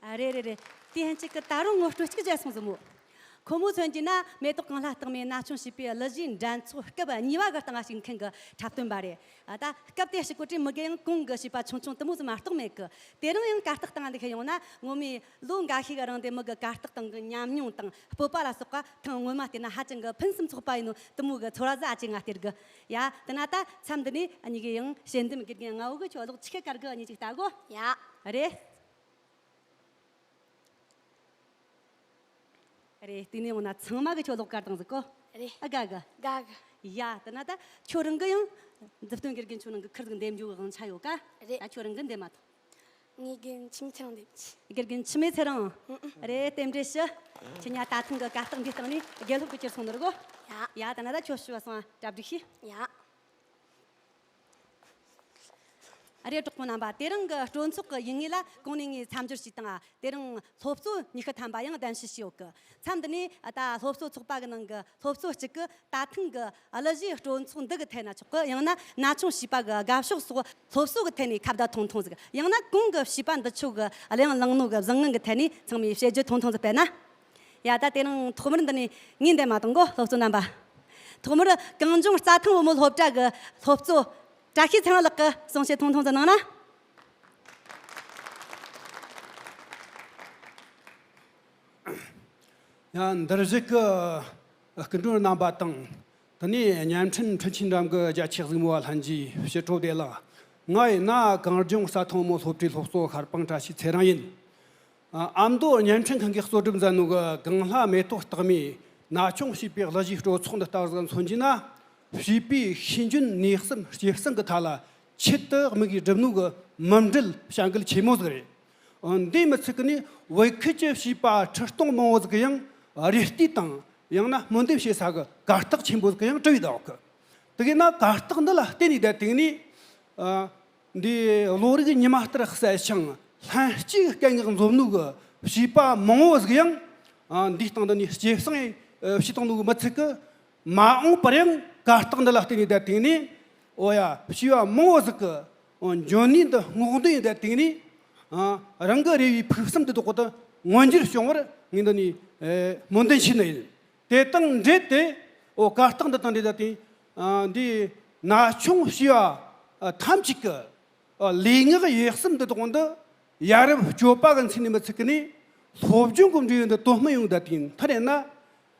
ཨ། རེད་རེད་རེད། དེ་ཡན་ཆད་ཀྱི་ད་རུང་ངོ་སྤྲོད་གཅིག་བྱས་སོང་ཟིག་མོ། ཁོ་མོ་མཚོན་གྱི་ན་མེ་ཏོག་གངས་ལ་བཏང་མའི་ན་ཆུང་བྱིས་པའི་གླུ་གཞས་འགྲན་ཚོགས་སྐབས་གཉིས་པ་གི་སྟེང་ཞུགས་མཁན་གྱི་འཁྲབ་སྟོན་པ་རེད། ཨ། ད་སྐབས་དེ་ཞུགས་གོ་དུས་མི་རྒན་ཡང་གོང་གི་བྱིས་པ་ཆུང་ཆུང་དེ་མོ་ཟིག་མ་གཏོགས་མེད་གི། དེ་རིང་ཡང་གར་སྟེགས་སྟེང་འདི་ཁ་ཡོང་ན། ངོ་མས་ལོ་འགའ་ཤས་ཀྱི་རིང་དེ་མོ་གི་གར་སྟེགས་སྟེང་གི་ཉམས་མྱོང་དང་སྤོབས་པ་ལ་སོགས་པ་ཐེངས་སྔོན་མ་བལྟས་ན་ཧ་ཅང་གི་ཕུན་སུམ་ཚོགས་པ་ཡིན་ནོ། དེ་མོ་གི་ཚོར་བ་ཟིག་ཨ་ཅེ་ང་སྟེར་གི། ཡ། དེ་ན་ད་མཚམས་འདི་ནས་ཨ་ནི་གི་ཡང་དཔྱད་འདེམས་དགེ་རྒན་ང་འུ་གི་ཁྱོད་ལོག་ཆི་ཁ་དཀར་གི་ཨ་ནི་ཅིག་ལྟ་གོ། ཡ། རེད། རེད། དེ་ནས་འོ་ན་ཚང་མ་གི་ཁྱོད་ལོག་དཀར་བཏང་ཟིག་གོ། རེད། ཨ། དགའ་གི། དགའ་གི། ཡ། དེ་ན་ད་ཁྱོད་རང་གི་ཡང་མཛུབ་སྟོན་དགེ་རྒན་ཁྱོད་རང་གི་ཁུར་ཟིག་འདེམས་རྒྱུ་གི་དབང་ཆ་ཡོད་ཀ། རེད། ད་ཁྱོད་རང་གི་འདེམས་མ་ཐོངས། ངས་དགེ་རྒན་འཆི་མེད་ཚེ་རིང་འདེམས་ཀྱི། དགེ་རྒན་འཆི་མེད་ཚེ་རིང་། ཨུ་ཨུ། རེད། རྟེན་འབྲེལ་ཞུ། ཁྱེད་གཉིས་ད་ཐེངས་གི་གར་སྟེགས་འདིའི་སྟེང་ནས་དགེ་སློབ་གི་གྱུར་སོང་ནི་རེད་གོ། ཡ། ཡ། དེ་ན་ད་ཁྱོད་ཞུ་བ་སོང་ང་གྲ་སྒྲིག་བྱོས། ཡ། ཨ། རེད། གྲོགས་པོ་རྣམ་པ། དེ་རིང་གི་སྤྲོ་ཚོགས་ཀྱི་ཡུལ་དངོས་ལ་གོང་ནས་ངས་མཚམས་སྦྱོར་ཞུས་དང་། དེ་རིང་སློབ་གཙོ་ཉི་ཤུ་ཐམ་པ་ཡང་གདན་ཞུ་བྱས་ཡོད་གི། མཚམས་འདི་ནས་ད་སློབ་གཙོ་ཚོགས་པ་གི་ནང་གི་སློབ་གཙོ་གཅིག་གིས་ད་ཐེངས་གི་གླུ་གཞས་སྤྲོ་ཚོགས་འདི་གི་ཐད་ན་ཆོག་གི། ཡང་ན་ན་ཆུང་བྱིས་པ་གི་དགའ་ཕྱོགས་སོགས་སློབ་གསོ་གི་ཐད་ནས་ཁ་བརྡ་ཐུང་ཐུང་ཟིག། ཡང་ན་གོང་གི་བྱིས་པ་འདི་ཚོ་གི་གླུ་དབྱངས་བླངས་ནོ་གི་བཟང་ངན་གི་ཐད་ནས་ཚང་མས་བཤད་རྒྱུ་ཐུང་ཐུང་ཟིག་སྤེལ་ན། ཡ། ད་དེ་རིང་ཐོག་མར་འདི་ནས་ངས་འདེམས་མ་བཏང་གོ། སློབ་གཙོ་རྣམ་པ། ཐོག་མར་གངས་ལྗོངས་རྩྭ་ཐང་བུ་མོ་སློབ་གྲྭ་གི་སློབ་གཙོ་བཀྲ་ཤིས་ཚེ་རིང་ལགས་ཀྱིས་གསུང་བཤད་ཐུང་ཐུང་ཙམ་གནང་ན། ཡ། འདིར་བཞུགས་ཀྱི་སྐུ་མགྲོན་རྣམ་པ་དང་། དེ་ནས་བརྙན་འཕྲིན་འཕྲིན་ཆས་འགྲམ་གྱི་རྒྱ་ཆེ་གཟིགས་མོ་བ་ལྷན་རྒྱས་ཕྱི་དྲོ་བདེ་ལེགས། ང་ཡིན་ན་གངས་ལྗོངས་རྩྭ་ཐང་བུ་མོ་སློབ་གྲྭའི་སློབ་གཙོ་ཤར་པང་བཀྲ་ཤིས་ཚེ་རིང་ཡིན། ཨ། ཨ་མདོ་བརྙན་འཕྲིན་ཁང་གིས་གཙོ་སྒྲུབ་མཛད་ནོ་གི་གངས་ལྷ་མེ་ཏོག་རྟགས་མའི་ན་ཆུང་བྱིས་པའི་གླུ་གཞས་སྤྲོ་ཚོགས་འདི་ལྟ་བུ་ཟིག་མཚོན་རྒྱུ་ན། བྱིས་པའི་ཤེས་འཇོན་ནུས་གསུམ་སྐྱེད་སྲིང་གི་ཐད་ལ་ཆེད་དུ་དམིགས་ཡུལ་བསྒྲུབས་ནོ་གི་མུ་འབྲེལ་བྱ་འགུལ་ཆེན་མོ་ཟིག་རེད། འདིས་མི་ཚད་གི་ནི་བོད་ཁུལ་གྱི་བྱིས་པ་ཁྲི་སྟོང་མང་བོ་ཟིག་གིས་ཡང་རེ་ལྟོས་དང་། ཡང་ན་སྨོན་འདུན་བྱེད་ས་གི་གར་སྟེགས་ཆེན་པོ་ཟིག་གི་ཡང་གྲུབ་ཡོད་ཡོད་གི། དེ་གི་ན་གར་སྟེགས་འདི་ལ་བརྟེན་ནས་བསྡད་དེ་ནི། ཨ། འདི་བློ་རིག་ཉི་མ་ལྟར་གསལ་ཞིང་ལྷན་སྐྱེས་སྐད་ངག་འཛོམས་ནོ་གི་བྱིས་པ་མང་བོ་ཟིག་ཡང་། ཨ། འདིའི་སྟེང་དུ་ནི་སྐྱེད་སྲིང་བྱེད་བཏང་ནོ་གི་མི་ཚད་གི། མ་འོངས་པར་ཡང་གར་སྟེགས་འདི་ལ་བརྟེན་ནས་བསྡད་དེ་ནི། འོ་ཡ། བྱིས་པ་མང་བོ་ཟིག་གི། འོ། འཇོན་ནུས་འདི་སྔོག་འདོན་ཡས་བསྡད་དེ་ནི། ཨ། རང་གི་རེ་བའི་ཕུགས་བསམ་འདི་དག་དེ་མངོན་འགྱུར་བྱུང་བར་ངས་འདི་ནི། ཨེ། སྨོན་འདུན་ཞུ་ནི་ཡིན། དེ་དང་འབྲེལ་ཏེ། འོ། གར་སྟེགས་འདི་དང་འབྲེལ་ཏེ། ཨ། འདི་ན་ཆུང་བྱིས་པ་ཐམས་ཅད་ཀྱི། ཨ། ལུས་ངག་ཡིད་གསུམ་འདི་དག་འདི་ཡ་རབས་སྤྱོད་པ་གི་མཚན་ནས་མི་ཚད་གི་ནི། སློབ་སྦྱོང་གི་འབྲས་བུ་འདི་དོན་སྨིན་ཡོང་བསྡད་དེ་ཡིན། མཐར་ཡིན་ན།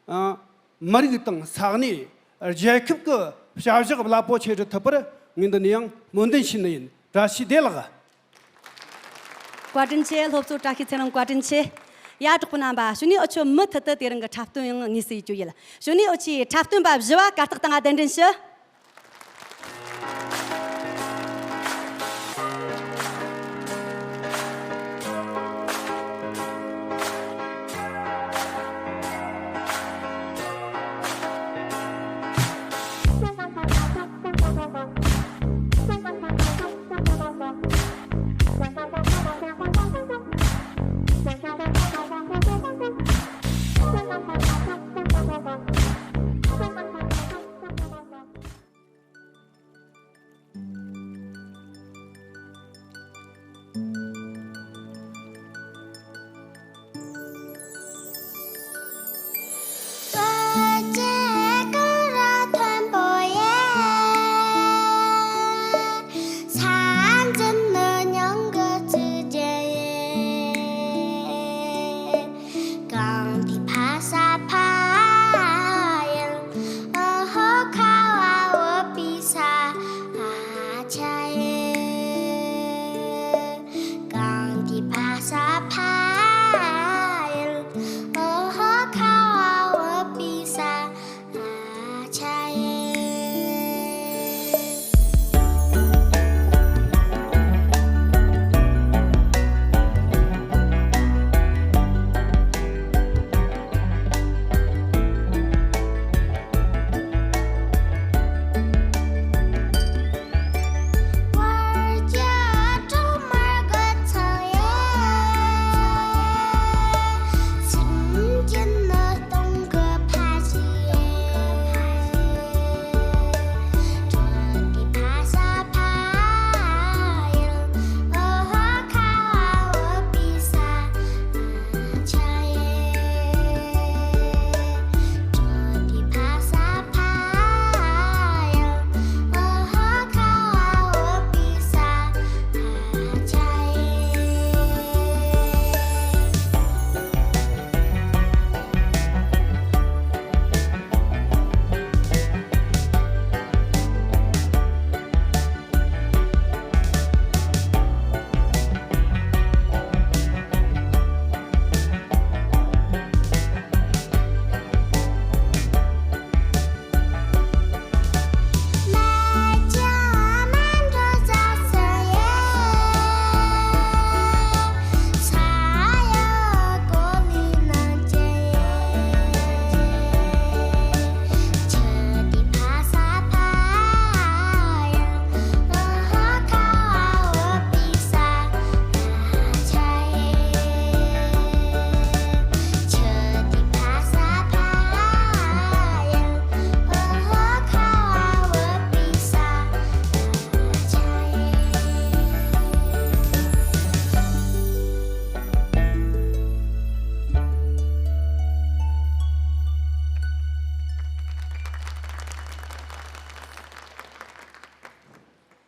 ཨ། མི་རིགས་དང་ས་གནས། རྒྱལ་ཁབ་ཀྱི་བྱ་གཞག་རླབས་པོ་ཆེ་སྒྲུབ་ཐུབ་པར་ངས་འདི་ནས་ཡང་སྨོན་འདུན་ཞུ་ནི་ཡིན། བཀྲ་ཤིས་བདེ་ལེགས། བཀའ་དྲིན་ཆེ། སློབ་གཙོ་བཀྲ་ཤིས་ཚེ་རིང་། བཀའ་དྲིན་ཆེ། ཡ། གྲོགས་པོ་རྣམ་པ། གཞུག་ནས་འུ་ཆོ་མུ་མཐུད་དུ་དེ་རིང་གི་འཁྲབ་སྟོན་ཡང་དངོས་སུ་ཡེད་རྒྱུ་ཡིན། གཞུག་ནས་འུ་ཆོའི་འཁྲབ་སྟོན་པ་བཞི་བ་གར་སྟེགས་སྟེང་ང་གདན་འདྲེན་ཞུ།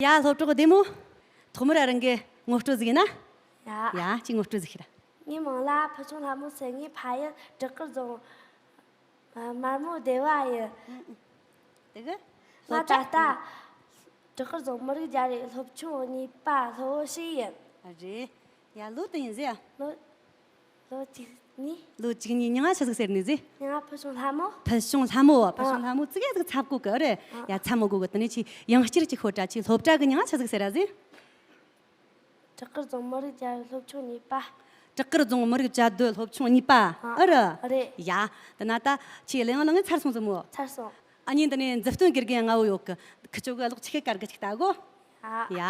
ཡ། སློབ་གྲོགས་བདེ་མོ། ཐོག་མར་རང་གི་ངོ་སྤྲོད་ཟིག་ཡིན་ན། ཡ། ཡ། ཅིག་ངོ་སྤྲོད་ཟིག་ཤིག་ར། ངའི་མིང་ལ་ཕུལ་བྱུང་ལྷ་མོ་ཟེར། ངའི་ཕ་ཡུལ་བྲག་དཀར་རྫོང་། མ་མོ་སྡེ་བ་ཡིན། དེ་གི། ང་ད་ལྟ་བྲག་དཀར་རྫོང་མི་རིགས་རྒྱ་རིགས་སློབ་ཆུང་གཉིས་པ་སློབ་བུ་ཞིག་ཡིན། ཨ་རེད། ཡ། ལོ་དུ་ཡིན་ཟེར་ཡ། ལོ། ལོ་གཅིག་གཉིས། ལོ་གཅིག་གཉིས། མྱིང་ང་ཆི་ཟིག་ཟེར་ནི་ཟེར། མྱིང་ང་ཕུལ་བྱུང་ལྷ་མོ། ཕུལ་བྱུང་ལྷ་མོ། ཕུལ་བྱུང་ཨ། ལྷ་མོ་ཙི་གེ་ཟིག་འཚབ་གོ་གི་རེད། ཨ། ཡ། འཚབ་མོ་གོ་གི། དེ་ནས་ཁྱོས་ཡང་བསྐྱར་ཅིག་ཤོད་དྲ། ཁྱོའི་སློབ་གྲྭ་གི་མྱིང་ང་ཆི་ཟིག་ཟེར་ར་ཟེར། བྲག་དཀར་རྫོང་མི་རིགས་རྒྱ་རིགས་སློབ་ཆུང་གཉིས་པ། བྲག་དཀར་རྫོང་མི་རིགས་རྒྱ་སྡོད་སློབ་ཆུང་གཉིས་པ། ཨ། ཨ་རེད། རེད། ཡ། དེ་ན་ད་ཁྱོས་གླུ་དབྱངས་བླངས་ངེ་ཚར་སོང་ཟིག་མོ། ཚར་སོང་། ཨ་ནི་འདི་ནས་མཛུབ་སྟོན་དགེ་རྒན་ལྔ་བོ་ཡོད་གི། ཁི་ཆོ་གི་གློག་ཆི་ཁེ་དཀར་གི་ཅིག་ལྟ་གོ། ཨ། ཡ།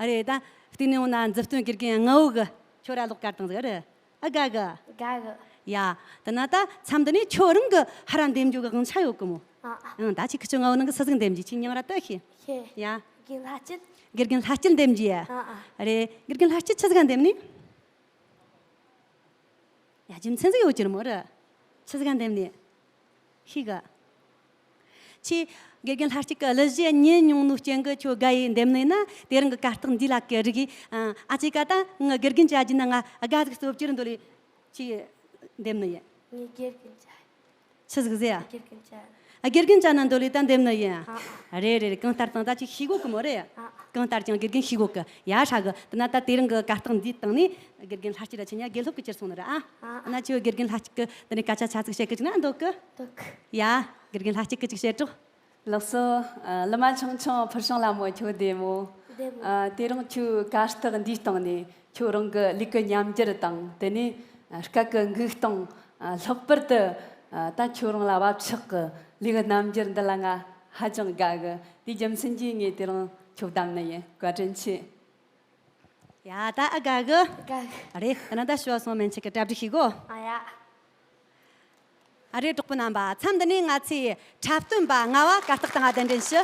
ཨ་རེད། ད་བལྟས་ནས་འོང་ན་མཛུབ་སྟོན་དགེ་རྒན་ལྔ་བོ་གི་ཁྱོད་ར་གློག་དཀར་བཏང་ཟིག་རེད། ཨ་དགའ་གི། དགའ་གི། ཡ། དེ་ན་ད་མཚམས་འདི་ནས་ཁྱོད་རང་གི་ཧར་ར་འདེམས་རྒྱུ་གི་དབང་ཆ་ཡོད་གི་མོ། ཨ། ཨང་། ད་ཁྱོས་ཁི་ཆོ་ལྔ་བོ་ནང་གི་སུ་ཟིག་འདེམས་རྒྱུ། ཁྱོས་མྱིང་ར་ལྟོས་ཤིག་ཤེས། ཡ། དགེ་རྒན་ལྷ་སྐྱིད། དགེ་རྒན་ལྷ་སྐྱིད་འདེམས་རྒྱུ་ཡ། ཨ་ཨ། རེད། དགེ་རྒན་ལྷ་སྐྱིད་ཆི་ཟིག་ག་འདེམས་ནི། ཡ། རྒྱུ་མཚན་ཟིག་ཡོད་རྒྱུ་རེད་མོ་ར། ཆི་ཟིག་ག་འདེམས་ནི། ཤེས་གི། ཁྱོས་དགེ་རྒན་ལྷ་སྐྱིད་གི་གླུ་གཞས་ཉན་མྱོང་ནོའི་རྐྱེན་གིས་ཁྱོད་དགའ་ཡི་འདེམས་ནི་ན། དེ་རིང་གི་གར་སྟེགས་འདི་ལ་གི་རིག་གི། ཨ། ཨ་ཅེ་ཀ་ད་ངི་དགེ་རྒན་བྱ་རྒྱུ་ན་ང་དགའ་ཟིག་སོ་བཅུ་རེ་འདོད་ལེ། ཁྱོས་འདེམས་ནི་ཡིན། ངས་དགེ་རྒན་བྱ། ཆི་ཟིག་ཟེར་ཡ། དགེ་རྒན་བྱ། ཨ། དགེ་རྒན་བྱ་ན་འདོད་ལེ་ད་འདེམས་ནི་ཡིན། ཨ། རེད་རེད་རེད། གང་ལྟར་དང་ད་ཁྱོས་ཤེས་གོ་གི་མོ་རེད། ཨ། གང་ལྟར་ཀྱང་དགེ་རྒན་ཤེས་གོ་གི། ཡ། ཧྲ་གི། དེ་ན་ད་དེ་རིང་གི་གར་སྟེགས་འདིའི་སྟེང་ནས་དགེ་རྒན་ལྷ་སྐྱིད་ར་ཁྱེད་གཉིས་དགེ་སློབ་གི་གྱུར་སོང་ནི་རེད། ཨ། ཨ། ཨ་ན་ཁྱོད་དགེ་རྒན་ལྷ་སྐྱིད་གི་འདི་ནས་སྐད་ཆ་ཆ་ཙིག་བཤད་གི་བཅུག་ན་འདོད་གི། འདོད་གི། ཡ། དགེ་རྒན་ལྷ་སྐྱིད་གི་ཅིག་བཤད་རོགས། ལགས་སོ། ཨ། གླུ་མ་ཆུང་ཆུང་ཕུལ་བྱུང་ལྷ་མོ་ཁྱོད་བདེ་མོ། བདེ་མོ། ཨ། དེ་རིང་ཁྱོད་གར་སྟེགས་འདིའི་སྟེང་ནས་ཁྱོད་རང་གི་ལུས་ཀྱི་ཉམས་འགྱུར་དང་། དེ་ནས་སྐད་ཀྱི་འགུག་སྟངས། ལྷག་པར་དུ་ད་ཁྱོད་རང་ལ་བབ་ཆགས་ཀྱི་ལུས་ཀྱི་རྣམ་འགྱུར་འདི་ལ་ང་ཧ་ཅང་དགའ་གི། དེའི་རྒྱུ་མཚན་གྱིས་ངས་དེ་རིང་ཁྱོད་བདམས་ནི་ཡིན། བཀའ་དྲིན་ཆེ། ཡ། ད་ཨ་དགའ་གི། དགའ་གི། རེད། ད་ན་ད་ཞུ་བ་སོང་མན་ཆད་ཀྱི་གྲ་སྒྲིག་ཞིག་གོ། ཨ་ཡ། ཨ་རེད། གྲོགས་པོ་རྣམ་པ། མཚམས་འདི་ནས་ང་ཚོའི་འཁྲབ་སྟོན་པ་ལྔ་བ་གར་སྟེགས་སྟེང་ང་གདན་འདྲེན་ཞུ།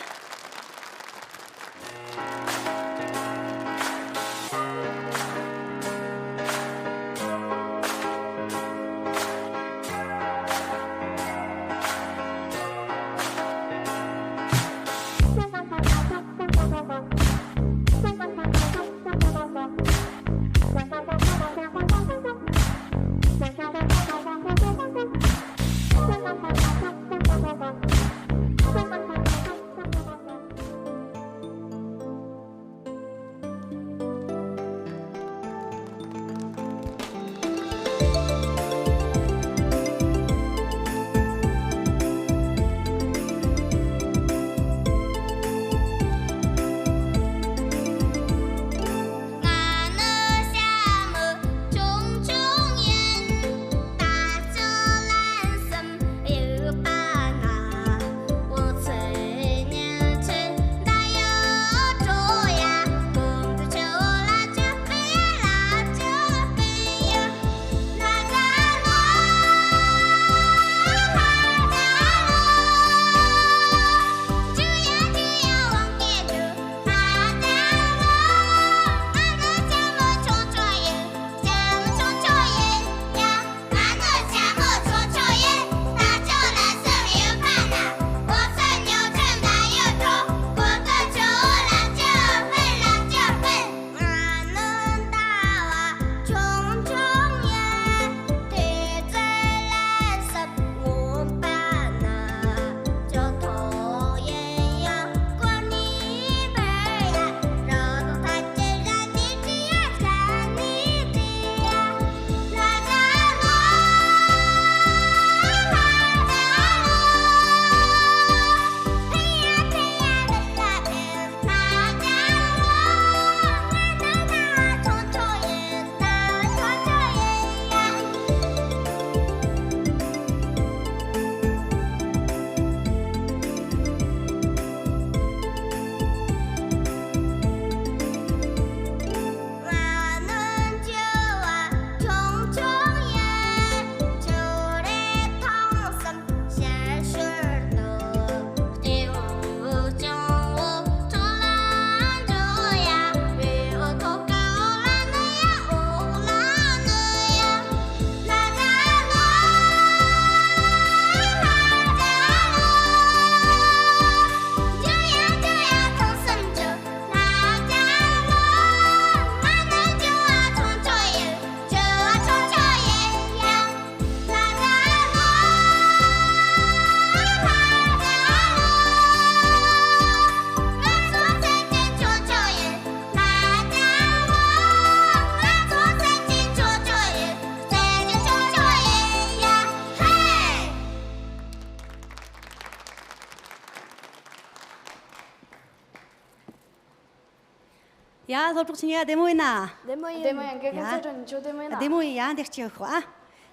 ཨ། སློབ་གྲོགས་ཁྱེད་གཉིས་ཀ་བདེ་མོ་ཡིན་ན། བདེ་མོ་ཡིན། བདེ་མོ་ཡིན། དགེ་རྒན། ཡ། ཚེ་སྒྲོན། ཁྱོད་བདེ་མོ་ཡིན་ན། བདེ་མོ་ཡིན། ཡ། འདི་གཅིག་ཤོག་ཨ།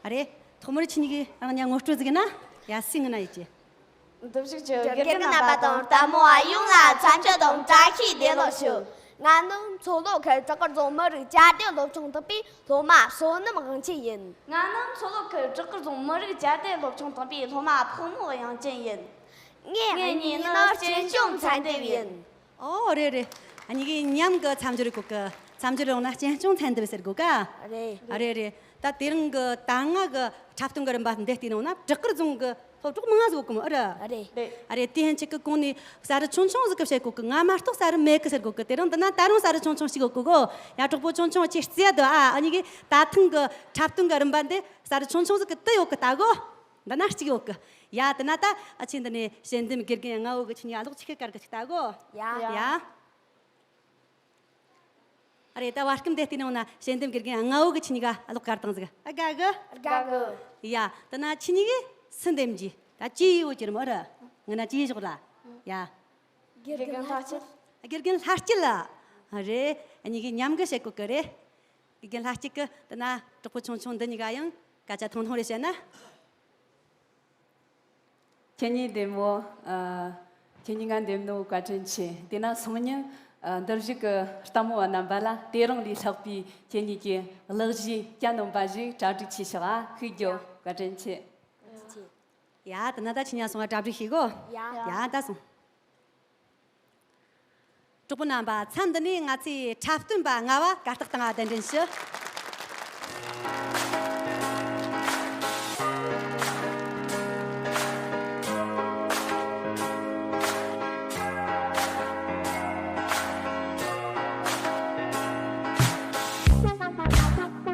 ཨ་རེ། ཐོག་མར་ཁྱེད་གཉིས་ཀྱིས་རང་ཉིད་ངོ་སྤྲོད་ཟིག་ན། ཡ། སུ་ཡིན་ན་ཡིན་གྱི། འདི་བཞུགས་ཀྱི་དགེ་རྒན་རྣམ་པ་དང་ལྟད་མོ་བ་ཡོངས་ལ་འཚམས་འདྲི་དང་བཀྲ་ཤིས་བདེ་ལེགས་ཞུ། ང་ནི་མཚོ་ལྷོ་ཁུལ་བྲག་དཀར་རྫོང་མི་རིགས་བཅའ་སྡོད་སློབ་ཆུང་དག་པའི་སློབ་མ་བསོད་ནམས་དབང་ཆེན་ཡིན། ང་ནི་མཚོ་ལྷོ་ཁུལ་བྲག་དཀར་རྫོང་མི་རིགས་བཅའ་སྡོད་སློབ་ཆུང་དག་པའི་སློབ་མ་ཕག་མོ་དབྱངས་ཅན་ཡིན། ངེད་གཉིས་ནི་གཅེན་གཅུང་ཚན་སྡེབ་ཡིན། ཨོ། རེད་རེད། ཨ། གཉིས་ཀས་མཉམ་གི་མཚམས་སྦྱོར་གོ་གི། མཚམས་སྦྱོར་ཡོང་ན་གཅེན་གཅུང་ཚན་སྡེབ་ཟེར་གོ་ག། རེད། ཨ། རེད་རེད། ད་དེ་རིང་གི་ད་སྔ་གི་འཁྲབ་སྟོན་གི་རིམ་པ་འདི་བལྟས་ནས་ཡོང་ན་བྲག་དཀར་རྫོང་གི་སློབ་གྲོགས་མང་ང་ཟིག་ཡོད་གི་མོ། ཨ་རེད། རེད། རེད། ཨ་རེད། དེ་ཡན་ཆད་ཀྱི་གོང་ནས་གསར་བུ་ཆུང་ཆུང་ཟིག་གིས་བཤད་གོ་གི། ང་མ་གཏོགས་གསར་བུ་མེད་གི་ཟེར་གོ་གི། དེ་རིང་འདི་ན་ད་རུང་གསར་བུ་ཆུང་ཆུང་ཞིག་ཡོད་གི་གོ། ཡ། གྲོགས་པོ་ཆུང་ཆུང་ཁྱེད་རྩེ་ཡ་དུ་ཨ། ཨ། གཉིས་ཀས་ད་ཐེངས་གི་འཁྲབ་སྟོན་གི་རིམ་པ་འདི་གསར་བུ་ཆུང་ཆུང་ཟིག་གིས་དེ་ཡོད་གི་ལྟ་གོ། འདི་ན་གཅིག་ཡོད་གི། ཡ། དེ་ན་ད་ཨ་ཆེ་འདི་ནས་དཔྱད་འདེམས་དགེ་རྒན་ལྔ་བོ་གིས་ཁྱེད་གཉིས་ཀ་གློག་ཆུ་ཁ་དཀར་གི་ཅིག་ལྟ་གོ། ཡ། ཡ། ཡ། ཨ་རེད། ད་བར་སྐབས་འདི་བལྟས་ནས་ཡོང་ན་དཔྱད་འདེམས་དགེ་རྒན་ལྔ་བོ་གིས་ཁྱེད་གཉིས་ཀ་གློག་དཀར་བཏང་ཟིག། ཨ། དགའ་གི། དགའ་གི། ཡ། དེ་ན་ཁྱེད་གཉིས་ཀས་སུ་འདེམས་རྒྱུ། ད་ཅི་ཡོད་ཀྱི་རེད་མོ། ཨ་རེད། ངི་ན་ཅི་ཞོག་ལ། ཡ། དགེ་རྒན་ལྷ་སྐྱིད། དགེ་རྒན་ལྷ་སྐྱིད་ལ། ཨ། རེད། ཨ། གཉིས་ཀས་མཉམ་གི་བཤད་གོ་གི་རེད། དགེ་རྒན་ལྷ་སྐྱིད་གིས་དེ་ན་གྲོགས་པོ་ཆུང་ཆུང་འདི་གཉིས་ཀ་ཡང་སྐད་ཆ་ཐུང་ཐུང་རེ་བཤད་ན། ཁྱེད་གཉིས་བདེ་མོ། ཨ། ཁྱེད་གཉིས་ང་འདེམས་ནོ་བཀའ་དྲིན་ཆེ། དེ་ན་སང་ཉིན། ཨ། འདིར་བཞུགས་ཀྱི་ལྟད་མོ་བ་རྣམ་པ་ལ་དེ་རིང་ལས་ལྷག་པའི་ཁྱེད་གཉིས་ཀྱི་གླུ་གཞས་གྱ་ནོམ་པ་ཞིག་གྲ་སྒྲིག་བྱས་ཤག། ཨ། ཤུགས་རྒྱོབ། བཀའ་དྲིན་ཆེ། ཡ། དེ་ན་ད་ཁྱེད་གཉིས་སོང་ང་གྲ་སྒྲིག་བྱེད་གོ། ཡ། ཡ། ད་སོང་། གྲོགས་པོ་རྣམ་པ། མཚམས་འདི་ནས་ང་ཚོའི་འཁྲབ་སྟོན་པ་ལྔ་བ་གར་སྟེགས་སྟེང་ང་གདན་འདྲེན་ཞུ།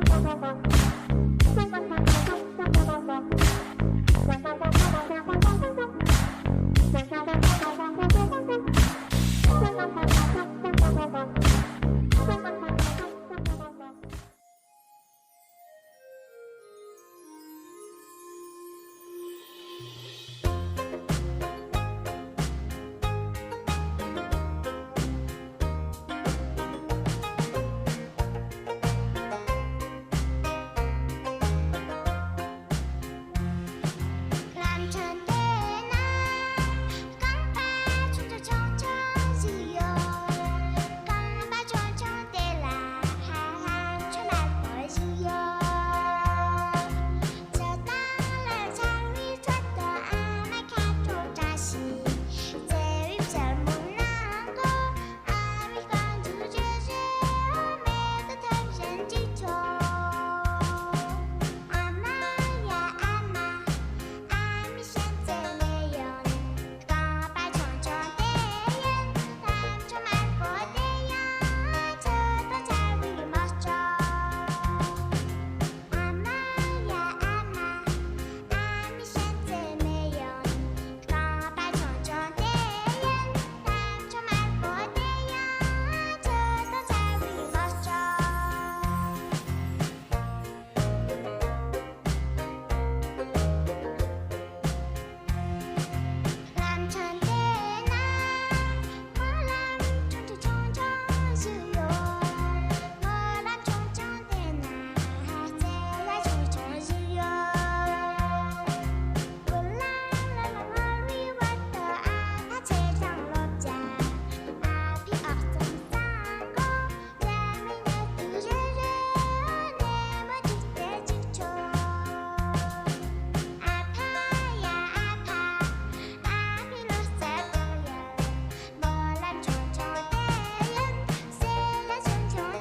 རྐང་པ་ཆུང་ཆུང་ཆུང་ཆུང་ཞིག་ཡོད། རྐང་པ་ཆུང་ཆུང་དེ་ལ་ཧ་ལམ་ཆུ་དམར་པོ་ཞིག་ཡོད། ཆུ་དྭངས་ལ་འཆར་བའི་ཁྲོད་དུ་ཨ་མ་ཁ་དྲོ་བཀྲ་ཤིས་བརྩེ་བའི་ཕྱིར་མོ་ནང་དུ། ཨ་མའི་རྐང་རྗེས་རེ་རེ་མེ་ཏོག་ཐོན་བཞིན་འཇིགས་ཆོག། ཨ་མ་ཡ་ཨ་མ། ཨ་མའི་ཞལ་རྩེ་ནས་ཡོང་། རྐང་པ་ཆུང་ཆུང་དེ་ཡིན། ལྷམ་ཆུང་དམར་པོ་དེ་ཡང་ཆུ་དང་འཆར་བའི་མ་ལྕོགས། ཨ་མ་ཡ་ཨ་མ། ཨ་མའི་ཞལ་རྩེ་ནས་ཡོང་། རྐང་པ་ཆུང་ཆུང་དེ་ཡིན། ལྷམ་ཆུང་དམར་པོ་དེ་ཡང་ཆུ་དང་འཆར་བའི་མ་ལྕོགས། ལམ་ཆེན་དེ་ན་སྨོན་ལམ་ཆུང་ཆུང་ཆུང་ཆུང་ཞིག་ཡོད། སྨོན་ལམ་ཆུང་ཆུང་དེ་ན་རྩེ་ལ་ཆུང་ཆུང་ཞིག་ཡོད། སྨོན་ལམ་ལ་ལ་སྔར་བའི་བར་དུ་ཨ་ཕ་ཚེ་དང་ལོ་བརྒྱ། ཨ་ཕའི་ཨག་ཚོམ་གཙང་པོ། སྨོན་ལམ་ཆུང་ཆུང་དེ་ཡང་རྩེ་ལ་ཆུང་ཆུང་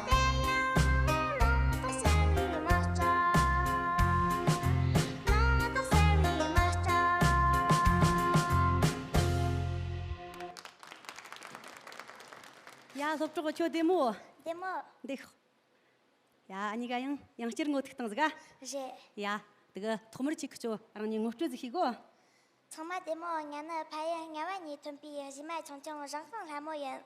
དེ་ཡང་ལུང་དང་ཟེར་བའི་མ་ལྕོགས། ལུང་དང་ཟེར་བའི་མ་ལྕོགས། ཡ། སློབ་གྲོགས་ཁྱོད་བདེ་མོ། བདེ་མོ། འདུག། ཡ། འུ་གཉིས་ཀ་ཡང་ཡང་བསྐྱར་ངོ་ཐུག་བཏང་ཟིག་ག། རེད། ཡ། དེ་གི་ཐོག་མར་ཁྱེད་ཀྱིས་ཁྱོད་རང་ཉིད་ངོ་སྤྲོད་ཟིག་བྱེད་གོ། ཚང་མ་བདེ་མོ། ང་ནི་ཕ་ཡུལ་རྔ་བ་ནས་ཐོན་པའི་གཞས་མ་ཆུང་ཆུང་རང་དབང་ལྷ་མོ་ཡིན།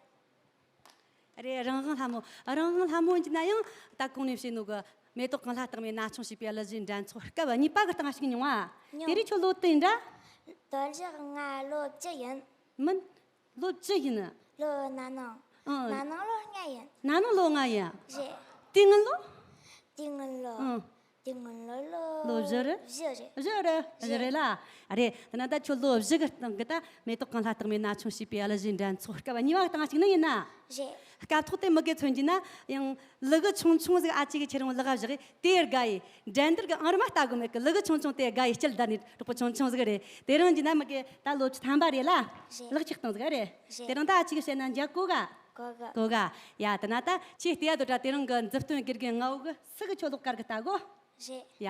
རེད། རང་དབང་ལྷ་མོ། རང་དབང་ལྷ་མོ་ཡིན་ན་ཡང་ད་གོང་ནས་བཤད་ནོ་གི་མེ་ཏོག་གང་ལ་རྟགས་མེད་ན་ཆུང་བྱིས་པའི་གླུ་གཞས་འགྲན་ཚོགས་སྐབས་གཉིས་པ་གི་སྟེང་ཞུགས་མྱོང་བ། མྱོང་། དེ་རིང་ཁྱོད་ལོ་དུ་ཡིན་འདྲ། དོལ་རྒྱག་ང་ལོ་བཅུ་ཡིན། མིན། ལོ་བཅུ་ཡིན། ལོ་ན་ནིང་། ཨང་། ན་ནིང་ལོ་ལྔ་ཡིན། ན་ནིང་ལོ་ལྔ་ཡིན། རེད། དེ་སྔོན་ལོ། དེ་སྔོན་ལོ། ཨང་། དེ་སྔོན་ལོ་ལོ། ལོ་བཞི་རེད། བཞི་རེད། བཞི་རེད། བཞི་རེད་ལ། རེད། དེ་ན་ད་ཁྱོད་ལོ་བཞི་གི་སྟེང་གི་ད་མེ་ཏོག་གང་ལ་རྟགས་མེད་ན་ཆུང་བྱིས་པའི་གླུ་གཞས་འགྲན་ཚོགས་སྐབས་གཉིས་པ་སྟེང་ཞུགས་ནི་ཡིན་ན། རེད། སྐབས་ཐོག་དེ་མི་དགེ་མཚོན་གྱི་ན་ཡང་། ལུ་གུ་ཆུང་ཆུང་ཟིག་ཨ་ཅེ་གི་ཁྱེད་རང་ལག་བཞག་གི་དེ་དགའ་ཡི། འགྲན་བསྡུར་གི་ཨང་རིམ་ལྟ་དགོས་མེད་གི། ལུ་གུ་ཆུང་ཆུང་དེ་དགའ་ཡི། སྐྱིད་ལྡན་ནི་གྲོགས་པོ་ཆུང་ཆུང་ཟིག་རེད། དེ་རིང་གྱི་ན་མི་དགེ་ད་ལོ་བཅུ་ཐམ་པ་རེད་ལ། རེད། ལག་ཆིག་སྟོང་ཟིག་རེད། རེད། དེ་རིང་ད་ཨ་ཅེ་གི་བཤད་ན་འཇག་གོ་ག་གོ་ག་གོ་ག་ཡ། དེ་ན་ད་ཁྱེད་བལྟས་ཡ་དོ་དྲ་དེ་རིང་གི་མཛུབ་སྟོན་དགེ་རྒན་ང་བོ་གི་སུ་གི་ཁྱོད་ལོག་དཀར་གི་ལྟ་གོ་རེད། ཡ།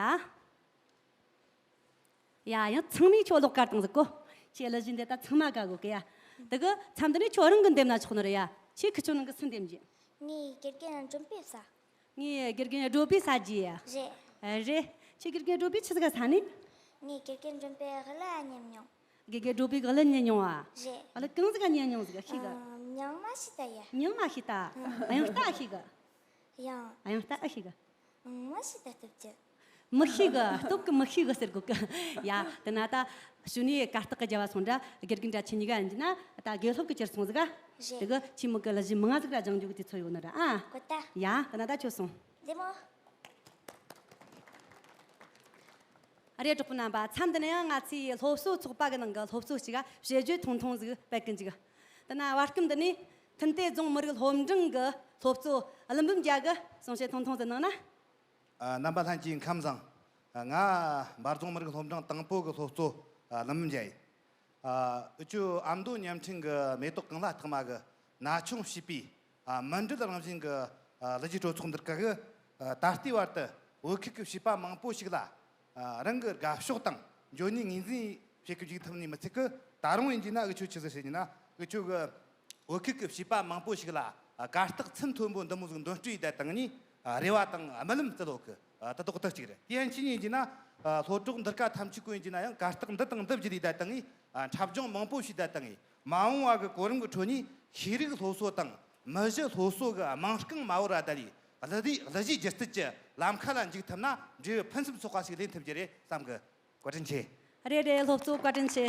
ཡ། ཡང་ཚང་མས་ཁྱོད་ལོག་དཀར་བཏང་ཟིག་གོ། ཁྱེད་གླུ་གཞས་འདི་ད་ཚང་མ་དགའ་གོ་གི་ཡ། དེ་གི་མཚམས་འདི་ནས་ཁྱོད་རང་གི་འདེམས་ན་ཆོག་ནི་རེད་ཡ། ཁྱེད་ཁི་ཆོ་ནང་གི་སུ་འདེམས་རྒྱུ། ངས་དགེ་རྒན་སྒྲོལ་དཔེ་ཟ། ངས་དགེ་རྒན་སྒྲོལ་དཔེ་ཟ་རྒྱུ་ཡ། རེད། ཨ། རེད། ཁྱེད་དགེ་རྒན་སྒྲོལ་དཔེ་ཆི་ཟིག་ག་ཟ་ནི། ངས་དགེ་རྒན་སྒྲོལ་དཔེ་གླུ་ཉན་མྱོང་། དགེ་རྒན་སྒྲོལ་དཔེ་གླུ་ཉན་མྱོང་ཨ། རེད། གླུ་གང་ཟིག་ག་ཉན་མྱོང་ཟིག་ཤེས་གི། ཨ། མྱིང་མ་ཤེས་ད་ཡ། མྱིང་མ་ཤེས་ད། ཨ། དབྱངས་རྟ་ཤེས་གི། ཡང་། ཨ། དབྱངས་རྟ་ཨ་ཤེས་གི། ཨང་། མ་ཤེས་ད་སྟབས་ཀྱི། མི་ཤེས་གི། སྟོབས་ཀྱིས་མི་ཤེས་གི་ཟེར་དགོས་གི། ཡ། དེ་ན་ད་ཞུ་ནས་གར་སྟེགས་ཀྱི་རྒྱབ་བ་སོང་འདྲ། དགེ་རྒན་འདྲ་ཁྱེད་གཉིས་ཀ་ཡིན་གྱི་ན་ད་དགེ་སློབ་ཀྱི་གྱུར་སོང་ཟིག་ག་རེད། དེ་གི་ཁྱེད་མི་གི་གླུ་གཞས་མང་ང་ཟིག་ར་སྦྱང་རྒྱུ་གི་དུས་ཚོད་ཡོད་ནི་ར་ཨ། གོ་ད། ཡ། དེ་ན་ད་ཁྱོད་སོང་། བདེ་མོ། ཨ་རེད། གྲོགས་པོ་རྣམ་པ། མཚམས་འདི་ནས་ཡང་ང་ཚོའི་སློབ་གསོ་ཚོགས་པ་གི་ནང་གི་སློབ་གཙོ་ཞིག་ག་བཤད་རྒྱུ་ཐུང་ཐུང་ཟིག་སྤེལ་གི་འཇུག་དེ་ན་བར་སྐབས་འདི་ནས་ཐུན་ཏེ་རྫོང་མི་རིགས་སློབ་འབྲིང་གི་སློབ་གཙོ་ཀླུ་འབུམ་རྒྱལ་གི་གསུང་བཤད་ཐུང་ཐུང་ཟིག་གནང་ན། ཨ། རྣམ་པ་ལྷན་རྒྱས་ཁམས་བཟང་། ང་འབའ་རྫོང་མི་རིགས་སློབ་འབྲིང་དང་པོ་གི་སློབ་གཙོ་ཀླུ་འབུམ་རྒྱལ་ཡིན། ཨ། འུ་ཆོ་ཨ་མདོ་བརྙན་འཕྲིན་གི་མེ་ཏོག་གང་ལ་རྟགས་མ་གི་ན་ཆུང་བྱིས་པའི། ཨ། མུ་འབྲེལ་རང་བཞིན་གི། ཨ། གླུ་གཞས་གྲོས་ཚོགས་འདི་ག་གི། ཨ། ད་ལྟའི་བར་དུ་བོད་ཁུལ་གྱི་བྱིས་པ་མང་པོ་ཞིག་ལ། ཨ། རང་གི་དགའ་ཕྱོགས་དང་འཇོན་ནུས་ངོས་འཛིན་བྱེད་ཀྱི་འཇུག་ཐུབ་ནི་མི་ཚད་གི། ད་རུང་ཡིན་གྱི་ན་འུ་ཆོ་ཆི་ཟིག་ཟེར་གྱི་ན་འུ་ཆོ་གི་བོད་ཁུལ་གྱི་བྱིས་པ་མང་པོ་ཞིག་ལ། ཨ། གར་སྟེགས་ཚད་མཐོན་པོ་འདི་མོ་ཟིག་འདོན་སྤྲོད་ཡེད་ད་བཏང་ནི། ཨ། རེ་བ་དང་རྨི་ལམ་བརྩི་ལོ་གི། ཨ། ད་དོག་ཏག་ཅིག་རེད། དེ་ཡང་ཅི་ཡིན་གྱི་ན། ཨ། སློབ་གྲོགས་འདི་ག་ཐམས་ཅད་ཀུན་ཡིན་གྱི་ན་ཡང་གར་སྟེགས་འདི་དང་འདི་བརྒྱུད་ཡེད་ད་བཏང་ངི། ཨ། འཁྲབ་སྦྱོང་མང་པོ་བྱས་ད་བཏང་ངི། མ་འོངས་བ་གི་གོ་རིམ་གི་ཁྲོད་ནས་ཤེས་རིག་སློབ་གསོ་དང་མི་གཞི་སློབ་གསོ་གི་རྨང་རྐང་མ་བོར་བ་ད་ལས། གླུ་དེ་གླུ་གཞས་སྒྱུ་རྩལ་གྱི་ལམ་ཁ་ལ་འཇུག་ཐུབ་ན་འབྲས་བུ་ཕུན་སུམ་ཚོགས་པ་ཞིག་ལེན་ཐུབ་རྒྱུ་རེད་བསམ་གི། བཀའ་དྲིན་ཆེ། རེད་རེད། སློབ་གཙོ་བཀའ་དྲིན་ཆེ།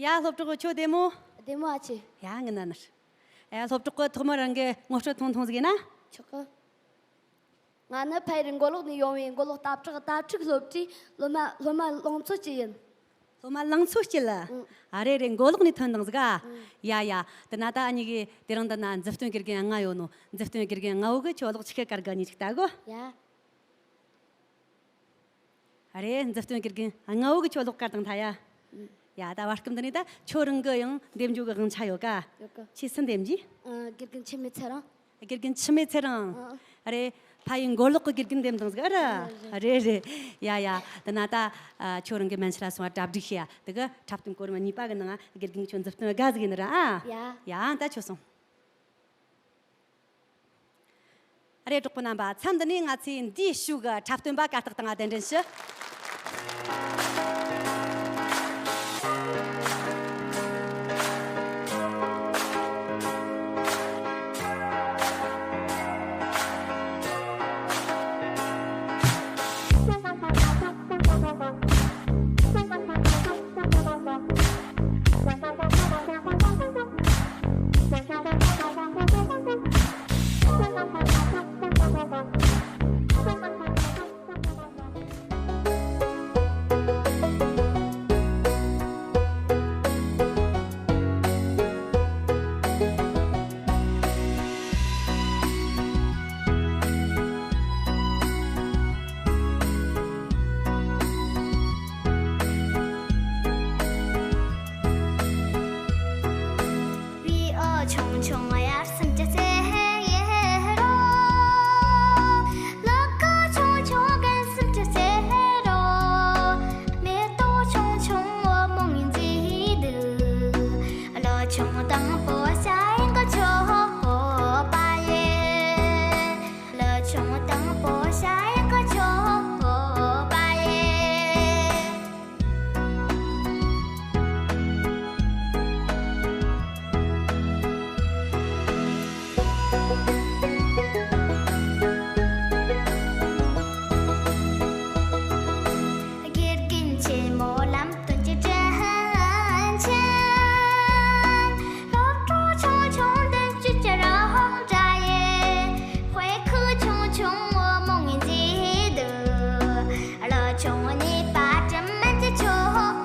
ཡ། སློབ་གྲོགས་ཁྱོད་བདེ་མོ། བདེ་མོ་ཨ་ཅེ། ཡ། ངི་ན་ནར། ཡ། སློབ་གྲོགས་ཀྱི་ཐོག་མར་རང་གི་ངོ་སྤྲོད་ཐུང་ཐུང་ཟིག་ཡིན་ན། ཆོག་གི། ང་ནི་ཕ་ཡུལ་མགོ་ལོག་ནས་ཡོང་བའི་མགོ་ལོག་སྟབས་ཁྲག་ཏ་ཕྲུག་སློབ་གྲྭའི་སློབ་མ་སློབ་མ་ལང་ཚོ་སྐྱིད་ཡིན། སློབ་མ་ལང་ཚོ་སྐྱིད་ལ། ཨང་། ཨ་རེ་རེ། མགོ་ལོག་ནས་ཐོན་དང་ཟིག་ཨ། ཨང་། ཡ་ཡ། དེ་ན་ད་ཨ་ཉི་གི་དེ་རིང་འདི་ན་མཛུབ་སྟོན་དགེ་རྒན་ལྔ་ཡོད་ནོ། མཛུབ་སྟོན་དགེ་རྒན་ལྔ་བོ་གི་ཁྱོད་ལོག་ཆི་ཁེ་དཀར་གི་ཉི་ཅིག་ལྟ་གོ། ཡ། ཨ་རེ། མཛུབ་སྟོན་དགེ་རྒན་ལྔ་བོ་གི་ཁྱོད་ལོག་དཀར་དང་ཐ་ཡ། ཨང་། ཡ། ད་བར་སྐབས་འདི་ནས་ད་ཁྱོད་རང་གི་ཡང་འདེམས་རྒྱུ་གི་དབང་ཆ་ཡོད་ཀ། ཡོད་གི། ཁྱོས་སུ་འདེམས་རྒྱུ། ཨ། དགེ་རྒན་འཆི་མེད་ཚེ་རིང་། དགེ་རྒན་འཆི་མེད་ཚེ་རིང་། ཨ། ཨ་རེ། ཕ་ཡུལ་མགོ་ལོག་གི་དགེ་རྒན་འདེམས་དང་ཟིག་ཨ་ར། ཨ་རེ་རེ། ཡ་ཡ། དེ་ན་ད། ཨ། ཁྱོད་རང་གི་མན་ཆད་ལ་སོང་བ་གྲ་སྒྲིག་བྱས་ཡ། དེ་གི་འཁྲབ་སྟོན་གོ་རིམ་གཉིས་པ་གི་ནང་དགེ་རྒན་གྱིས་ཁྱོད་མཛུབ་སྟོན་དགའ་ཟིག་ཡིན་ནི་ར་ཨ། ཡ། ཡ། ད་ཁྱོད་སོང་། ཨ་རེ། གྲོགས་པོ་རྣམ་པ། མཚམས་འདི་ནས་ང་ཚོས་འདིའི་ཤུག་གི་འཁྲབ་སྟོན་པ་གར་སྟེགས་སྟེང་གདན་འདྲེན་ཞུ། བེའུ་ཆུང་ཆུང་དབྱར་གསུམ་གྱི་ཚེ་ཡི་རོ། ལུ་གུ་ཆུང་ཆུང་དགུན་གསུམ་གྱི་ཚེ་རོ། མེ་ཏོག་ཆུང་ཆུང་འོ་མོ་ངོས་འཛིན་འདུག། ལོ་ཆུང་དང་པོ་ཞ་ཡི་གི་ཆོག་པ་ཡིན། ལོ་ཆུང་དང་པོ་ཞ་ཡི་གི་ཆོག་པ་ཡིན། དགེ་རྒན་ཆེན་མོ་ལམ་སྟོན་གྱི་དྲིན་ཆེན། སློབ་གྲོགས་ཆུང་ཆུང་བདུན་ཅུ་གྱ་རེ་འོང་འདྲ་ཡེ། དཔེ་ཁུག་ཆུང་ཆུང་འོ་མོ་ངོས་འཛིན་འདུག། ལོ་ཆུང་གཉིས་པ་དྲིན་མན་གྱི་ཆོག་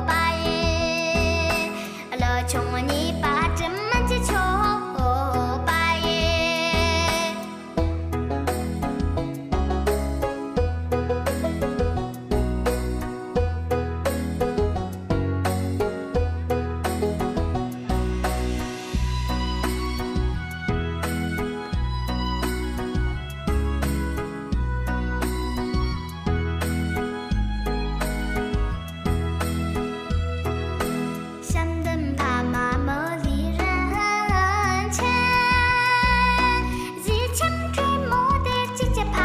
པ་ཡིན། ལོ་ཆུང་གཉིས་པ་དྲིན་མན་གྱི་ཆོག་པ་ཡིན། བྱམས་ལྡན་ཕ་མ་མི་ལུས་རིན་ཆེན། གཟི་ཆེན་དྲེད་མོ་བདེ་སྐྱིད་ཀྱི་ཕ་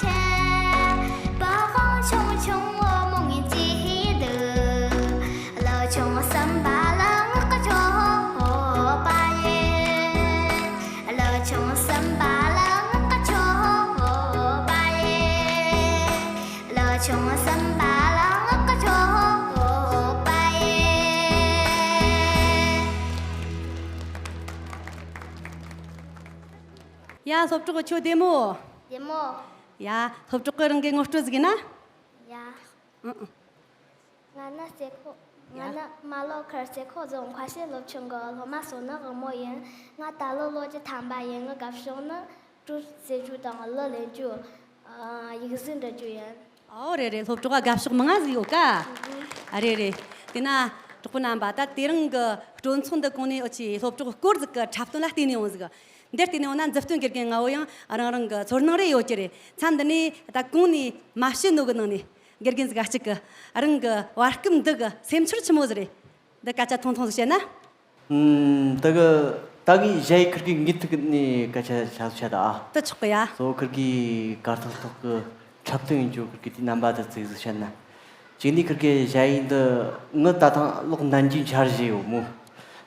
ཆེན། པི་ཝང་ཆུང་ཆུང་འོ་མོ་ངོས་འཛིན་འདུག། ལོ་ཆུང་གསུམ་པ་ལ་ངག་གི་ཆོག་པ་ཡིན། ལོ་ཆུང་གསུམ་པ་ལ་ངག་གི་ཆོག་པ་ཡིན། ལོ་ཆུང་གསུམ་པ་ལ་ངག་གི་ཆོག་པ་ཡིན། ཡ། སློབ་གྲོགས་ཁྱོད་བདེ་མོ། བདེ་མོ། ཡ། སློབ་གྲོགས་ཀྱི་རང་གི་ངོ་སྤྲོད་ཟིག་ཡིན་ན། ཡ། ཨང་ཨང་། ང་ནི་རྩེ་ཁོག་ང་ཡ། ནི་རྨ་ལྷོ་ཁུལ་རྩེ་ཁོག་རྫོང་མཁར་ཤེལ་སློབ་ཆུང་གི་སློབ་མ་སོ་ནི་དབང་མོ་ཡིན། ང་ད་ལོ་ལོ་བཅུ་ཐམ་པ་ཡིན། ངའི་དགའ་ཕྱོགས་ནི་བྲོ་རྩེད་རྒྱུ་དང་གླུ་ལེན་རྒྱུ། ཨ། ཡིག་གཟུགས་འབྲི་རྒྱུ་ཡིན། ཨོ་རེད་རེད། སློབ་གྲོགས་ལ་དགའ་ཕྱོགས་མང་ང་ཟིག་ཡོད་ཀ། ཨ་རེད་རེད། དེ་ན་གྲོགས་པོ་རྣམ་པ། ད་དེ་རིང་གི་སྤྲོ་ཚོགས་འདི་གོང་ནས་འུ་ཆོས་སློབ་གྲོགས་སྐོར་ཟིག་གི་འཁྲབ་སྟོན་ལ་བལྟས་ནས་ཡོང་ཟིག། འདིར་བལྟས་ནས་ཡོང་ན་མཛུབ་སྟོན་དགེ་རྒན་ལྔ་བོ་ཡང་རང་རང་གི་ཚོར་སྣང་རེ་ཡོད་ཀྱི་རེད། མཚམས་འདི་ནས་ད་གོང་ནས་མ་བཤད་ནོ་གི་ནང་ནས་དགེ་རྒན་ཟིག་གཅིག་གི་རང་གི་བར་སྐབས་འདི་གི་སེམས་ཚོར་ཆི་མོ་ཟིག་རེད། འདི་སྐད་ཆ་ཐུང་ཐུང་ཟིག་བཤད་ན། ཨུམ། ད་གི་ད་གི་ཞ་ཡི་ཁུར་གི་ངའི་ཐུག་ནས་སྐད་ཆ་ཆ་ཆ་ད་ཨ། ད་ཆོག་གི་ཡ། གཙོ་བོ་ཁུར་གི་གར་སྟེགས་ཐོག་གི་འཁྲབ་སྟོན་ཡིན་རྒྱུ་ཁུར་གི་དེ་རྣམ་པ་དེ་ཙིག་ཟིག་བཤད་ན། གཅིག་ནས་ཁུར་གི་ཞ་ཡི་འདི་ངི་ད་ཐང་ལོག་ནན་གྱི་འཆར་གཞི་ཡོད་མོ།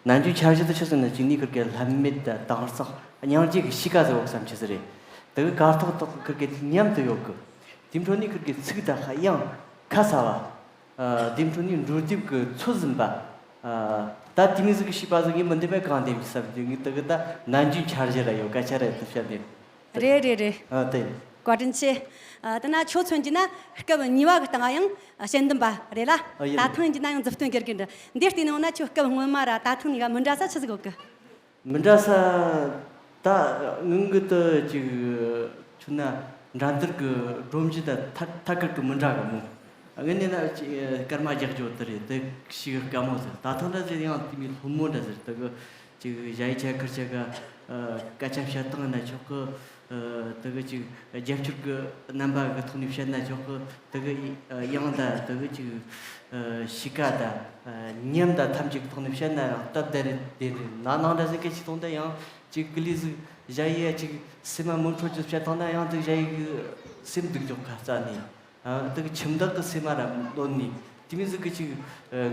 ནན་གྱི་འཆར་གཞི་དེ་ཆི་ཟེར་ན། གཅིག་ནས་ཁུར་གི་ལྷད་མེད་དང་དྭངས་གཙང་སྙིང་རྗེ་གི་གཤིས་ཀ་ཟེར་བོ་བསམ་ཆི་ཟིག་རེད། དེ་གི་གར་སྟེགས་ཐོག་ཁུར་གི་དེ་མཉམ་དུ་ཡོད་གི། དེའི་འཕྲོ་ནས་ཁུར་གི་ཚིག་དང་དབྱངས་ཁ་གསལ་བ། ཨ། དེའི་འཕྲོ་ནས་འགྲོ་དེབ་ཀྱི་ཚོད་ཟིན་པ། ཨ། ད་དེ་མོ་ཟིག་གི་ཤེས་པ་ཟིག་ངས་མི་འདེམ་པས་གང་འདེམ་གྱི་བསམ་གྱི། ངས་དེ་གི་ད་ནམ་རྒྱུན་འཆར་གཞི་ར་ཡོད། སྐད་ཆ་ར་ཡོད། དེ་བཤད་འདེམ། རེད་རེད་རེད། ཨ། དེ། བཀའ་དྲིན་ཆེ། ཨ། དེ་ན་ཁྱོད་མཚོན་གྱི་ན་སྐབས་གཉིས་པ་གི་སྟེང་ཡང་དཔྱད་འདེམས་པ་རེད་ལ། ཨ། ཡིན། ད་ཐེངས་ཀྱི་ན་ཡང་མཛུབ་སྟོན་དགེ་རྒན་རེད། འདིར་བལྟས་ནས་འོང་ན་ཁྱོད་སྐབས་སྔོན་མ་ར་ད་ཐེངས་གཉིས་ཀ་མི་འདྲ་ས་ཆི་ཟིག་ཡོད་གི། མི་འདྲ་ས། ད་སྔོན་གི་དུ་ཅིག་ཆུ་ན་འགྲན་བསྡུར་གི་སྒྲོམ་གཞི་དང་ཐད་ཐད་ཀར་གི་མི་འདྲ་གི་མོ། སྔོན་ནས་ན་ཅིག་སྐར་མ་རྒྱག་རྒྱུ་དེ་རེད། དེ་ཞིག་དཀའ་མོ་ཟེར། ད་ཐེངས་འདྲ་ཟེར་ཡང་དེ་མོ་སླ་མོ་འདྲ་ཟེར། དེ་གི་ཅིག་ཞ་ཡི་ཆ་ཁུར་ཆ་ག་སྐད་ཆ་བཤད་སྟངས་ན་ཆོག་གི། དེ་གི་ཅིག་རྒྱབ་སྐྱོར་གི་རྣམ་པ་གི་ཐོག་ནས་བཤད་ན་ཆོག་གི། དེ་གི་དབྱངས་དང་དེ་གི་ཅིག་གཤིས་ཀ་དང་ཉམས་དང་ཐམས་ཅད་ཀྱི་ཐོག་ནས་བཤད་ན་རང་སྟབས་བདེ་རེད། བདེ་རེད། ན་ནང་འདྲ་ཟིག་གི་ཅིག་གཏོང་དེ་ཡང་ཅིག་ཀི་ལི་ཟིག་ཞ་ཡི་ཡ་ཅིག་སེམས་མ་མི་འཕྲོད་ཅིག་བཤད་བཏང་ན་ཡང་དེ་ཞ་ཡི་གི་སེམས་སྡུག་འཇོག་ཁ་རྩ་ནས། ཨ། དེ་གི་ཁྱིམ་བདག་གི་སེམས་མ་ར་གནོད་ནས་དེ་མོ་ཟིག་གི་ཅིག་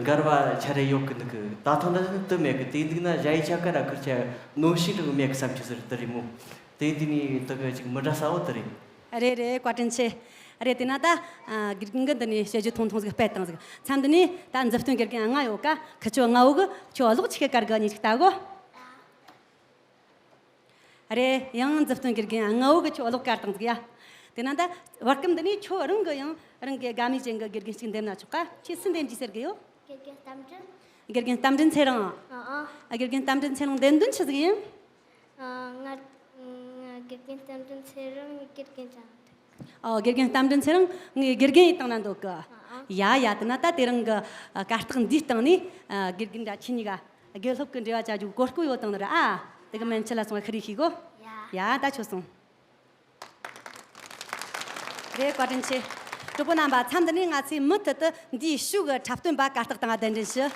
འགལ་བ་ཆ་རེ་ཡོད་གི་འདུག་གི། ད་ཐེངས་འདྲ་ཟིག་དེ་མེད་གི། དེ་འདུག་ན་ཞ་ཡི་ཆ་ག་ར་ཁུར་ཆ་གནོད་ཤེས་འདྲ་མེད་གི་བསམ་གྱི་ཟེར། དེ་རེད་མོ། དེ་དེ་ནས་དེ་གི་ཅིག་མི་འདྲ་ས་བོ་དེ་རེད། རེད་རེད། བཀའ་དྲིན་ཆེ། རེད། དེ་ན་ད། ཨ། དགེ་རྒན་གི་འདི་ནས་བཤད་རྒྱུ་ཐུང་ཐུང་ཟིག་སྤེལ་བཏང་ཟིག། མཚམས་འདི་ནས་ད་མཛུབ་སྟོན་དགེ་རྒན་ལྔ་ཡོད་ཀ། ཁི་ཆོ་ལྔ་བོ་གི་ཁྱོད་གློག་ཆི་གི་དཀར་གི་གཉིས་ཀ་ལྟ་གོ། རེད། ཡང་མཛུབ་སྟོན་དགེ་རྒན་ལྔ་བོ་གི་ཁྱོད་གློག་དཀར་བཏང་ཟིག་ཡ། དེ་ན་ད་བར་སྐབས་འདི་ནས་ཁྱོད་རང་གི་ཡང་རང་གི་དགའ་མོས་ཅན་གི་དགེ་རྒན་ཞིག་འདེམས་ན་ཆོག་ཀ། ཁྱེད་སུ་འདེམས་རྒྱུ་ཟེར་གི་ཡོད། དགེ་རྒན་རྟ་མགྲིན། དགེ་རྒན་རྟ་མགྲིན་ཚེ་རིང་། ཨ། ཨ། དགེ་རྒན་རྟ་མགྲིན་ཚེ་རིང་འདེམས་དོན་ཆི་ཟིག་ཡིན། ཨ། ང་ང་དགེ་རྒན་རྟ་མགྲིན་ཚེ་རིང་། ངའི་དགེ་རྒན་ཅང་། ཨོ། དགེ་རྒན་རྟ་མགྲིན་ཚེ་རིང་ངའི་དགེ་རྒན་ཡིན་བཏང་ན་འདོད་གི། ཨ། ཡ་ཡ། དེ་ན་ད་དེ་རིང་གི་ཨ་གར་སྟེགས་འདིའི་སྟེང་ནས་ཨ་དགེ་རྒན་འདྲ་ཁྱེད་གཉིས་ཀ་དགེ་སློབ་ཀྱི་འབྲེལ་བ་བྱ་རྒྱུ་གོ་སྐབས་ཡོད་བཏང་ནི་རེད། ཨ། དེ་གི་མན་ཆད་ལ་སོང་བ་ཤེད་རེ་ཞུ་གོ། ཡ། ཡ། ད་ཁྱོད་སོང་། རེད། བཀའ་དྲིན་ཆེ། གྲོགས་པོ་རྣམ་པ། མཚམས་འདི་ནས་ང་ཚོས་མུ་མཐུད་དུ་འདིའི་ཤུགས་ཀྱི་འཁྲབ་སྟོན་པ་གར་སྟེགས་སྟེང་གདན་འདྲེན་ཞུ།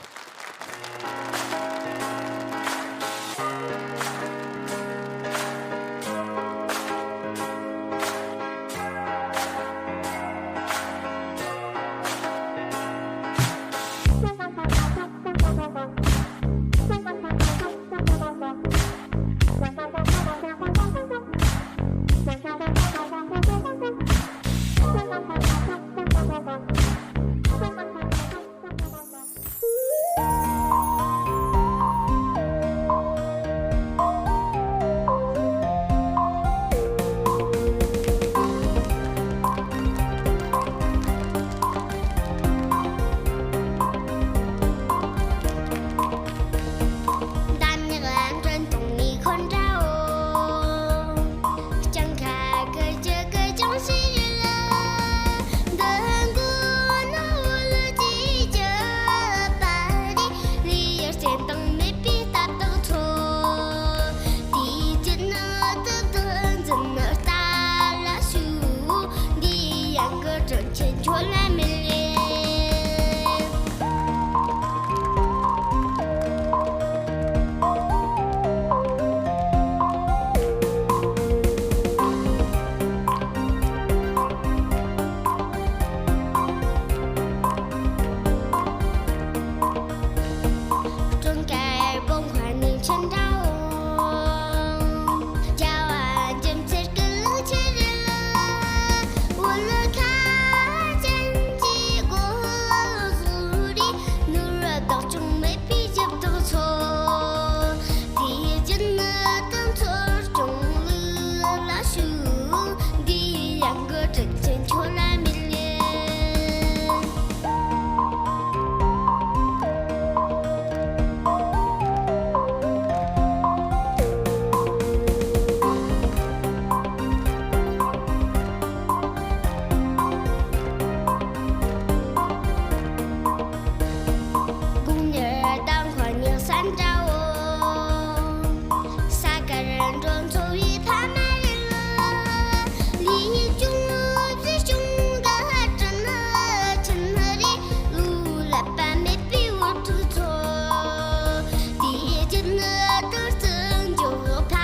འདམ་ཉག་འདྲེན་གཏོང་ནི་ཁོ་འདྲའོ། སྤྱང་ཁ་ཀི་ཅི་ཀི་ཅང་ཤི་རི་ལ། འདི་མགོ་ན་འོ་ལ་ཅི་ཅི་པ་རི། ལི་ཡར་སེམས་དང་མེད་པའི་རྟ་བདག་ཚོ། དེའི་རྒྱུད་ནི་དུ་དུ་འཛིན་ནི་རྟ་ལ་ཞུ། འདི་ཡང་གི་དྲིན་ཆེན་ཁྱོད་ལ་མི་ལས། སྟོན་ཀའི་བོང་ཁ་ནི་ཆེན་འདྲའོ། རྒྱལ་བ་འཇིམ་ཚེར་གི་ལུག་ཆེ་རེ་ལ། འོ་ལ་ཁ་ཅན་གྱི་སྒོ་ཟུར་རི། ནོར་བདག་ཅུང་མེད་པའི་ཞབས་བདག་ཚོ། དེའི་རྒྱུད་ནི་དུ་འཚོ་སྐྱོང་ལུགས་ལ་ཞུ། འདི་ཡང་གི་དྲིན་ཆེན་ཁྱོད་ལ་མི་ལས། དགུང་ཉི་ཟླ་མཁའ་ཉི་ཟླ་འདྲའོ། ས་དཀར་འགྲོ་འཚོ་བའི་ཕ་མ་རེད། ལུས་ཅུང་བཟི་ཅུང་ག་དྲིན་ཆེན་རེད། ལུས་ཀླད་པ་མེད་པའི་འུ་ཐུག་ཚོ། དེའི་རྒྱུད་ནི་དུ་བརྩི་འཇོག་ཕ་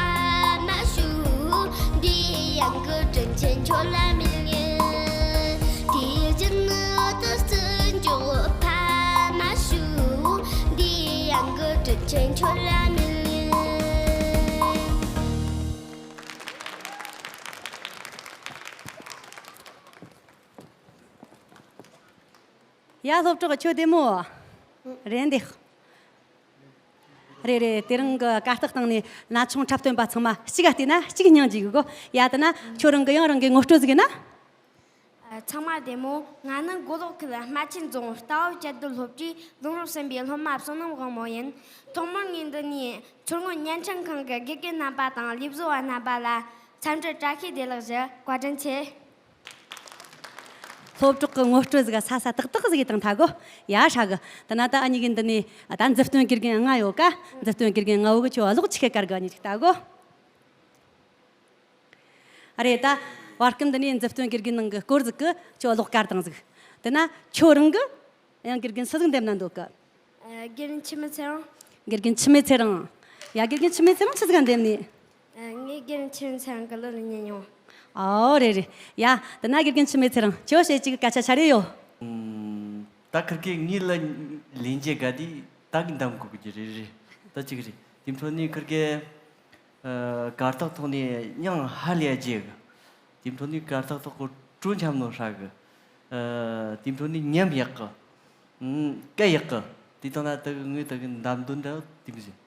མ་ཞུ། འདི་ཡང་གི་དྲིན་ཆེན་ཁྱོད་ལ་མི་ལས། དེའི་རྒྱུད་ནི་དུ་བརྩི་འཇོག་ཕ་མ་ཞུ། འདི་ཡང་གི་དྲིན་ཆེན་ཁྱོད་ལ་མི་ལས། ཡ། སློབ་གྲོགས་ཁྱོད་བདེ་མོ། རེད་འདུག། རེད་རེད། དེ་རིང་གི་གར་སྟེགས་སྟེང་ནས་ན་ཆུང་འཁྲབ་སྟོན་པ་ཚང་མ་གཅིག་ག་བལྟས་ན་གཅིག་སྙིང་རྗེ་གི་གོ། ཡ་དེ་ན་ཁྱོད་རང་གི་ཡང་རང་གི་ངོ་སྤྲོད་ཟིག་ཡིན་ན། ཨ། ཚང་མ་བདེ་མོ། ང་ནི་མགོ་ལོག་ཁུལ་སྨད་ཆེན་རྫོང་རྟ་བབས་བཅད་རྡོ་སློབ་གྲྭའི་ལུང་རབ་གསུམ་པའི་སློབ་མ་བསོད་ནམས་དབང་མོ་ཡིན། ཐོག་མར་ངས་འདི་ནས་མཚོ་སྔོན་བརྙན་འཕྲིན་ཁང་གི་དགེ་རྒན་རྣམ་པ་དང་ལས་བཟོ་བ་རྣམ་པ་ལ་འཚམས་འདྲི་བཀྲ་ཤིས་བདེ་ལེགས་ཞུ། བཀའ་དྲིན་ཆེ། སློབ་གྲོགས་ཀྱི་ངོ་སྤྲོད་ཟིག་ས་ས་ཏག་ཏག་ཟིག་ཡེ་བཏང་ཐལ་གོ། ཡ་ཧྲ་གི། དེ་ན་ད་ཨ་ཉི་གི་འདི་ནས་ད་མཛུབ་སྟོན་དགེ་རྒན་ལྔ་ཡོད་ཀ། མཛུབ་སྟོན་དགེ་རྒན་ལྔ་བོ་གི་ཁྱོད་གློག་ཆི་གེ་བཀར་གི། ཨ་ཉི་ཅིག་ལྟ་གོ། ཨ་རེད། ད་བར་སྐབས་འདི་ནས་མཛུབ་སྟོན་དགེ་རྒན་ནང་གི་སྐོར་ཟིག་གི་ཁྱོད་གློག་བཀར་བཏང་ཟིག། དེ་ན་ཁྱོད་རང་གི་ཡང་དགེ་རྒན་སུ་ཟིག་འདེམས་ན་འདོད་གི། ཨ། དགེ་རྒན་འཆི་མེད་ཚེ་རིང་། དགེ་རྒན་འཆི་མེད་ཚེ་རིང་། ཡ། དགེ་རྒན་འཆི་མེད་ཚེ་རིང་ཆི་ཟིག་ག་འདེམས་ནི། ཨ། ངས་དགེ་རྒན་འཆི་མེད་ཚེ་རིང་གི་གླུ་ལ་ཉན་མྱོང་། ཨོ་རེད་རེད། ཡ་དེ་ན་དགེ་རྒན་འཆི་མེད་ཚེ་རིང་ཁྱོད་བཤད་ཅིག་སྐད་ཆ་ཆ་རེ་ཡོད། ཨུམ། ད་ཁིར་ཀེ་ངའི་ལ་ལན་རྒྱག་དགའ་དེ་ད་གི་འདམ་གོ་གི་རེད་རེད། ད་ཅིག་རེད། དེ་འཕྲོ་ནས་ཁིར་ཀེ་ཨ། གར་སྟེགས་ཐོག་ནས་མྱིང་ཧ་ལས་རྒྱས་གི། དེ་འཕྲོ་ནས་གར་སྟེགས་ཐོག་གི་སྤྲོ་འཆམ་ནོ་ཧྲ་གི། ཨ། དེ་འཕྲོ་ནས་ཉམས་ཡག་གི། ཨུམ། སྐད་ཡག་གི། དེ་དང་ན་ད་གི་ངོས་ད་གི་འདམ་འདོན་འདྲ་དེ་མི་ཟིན།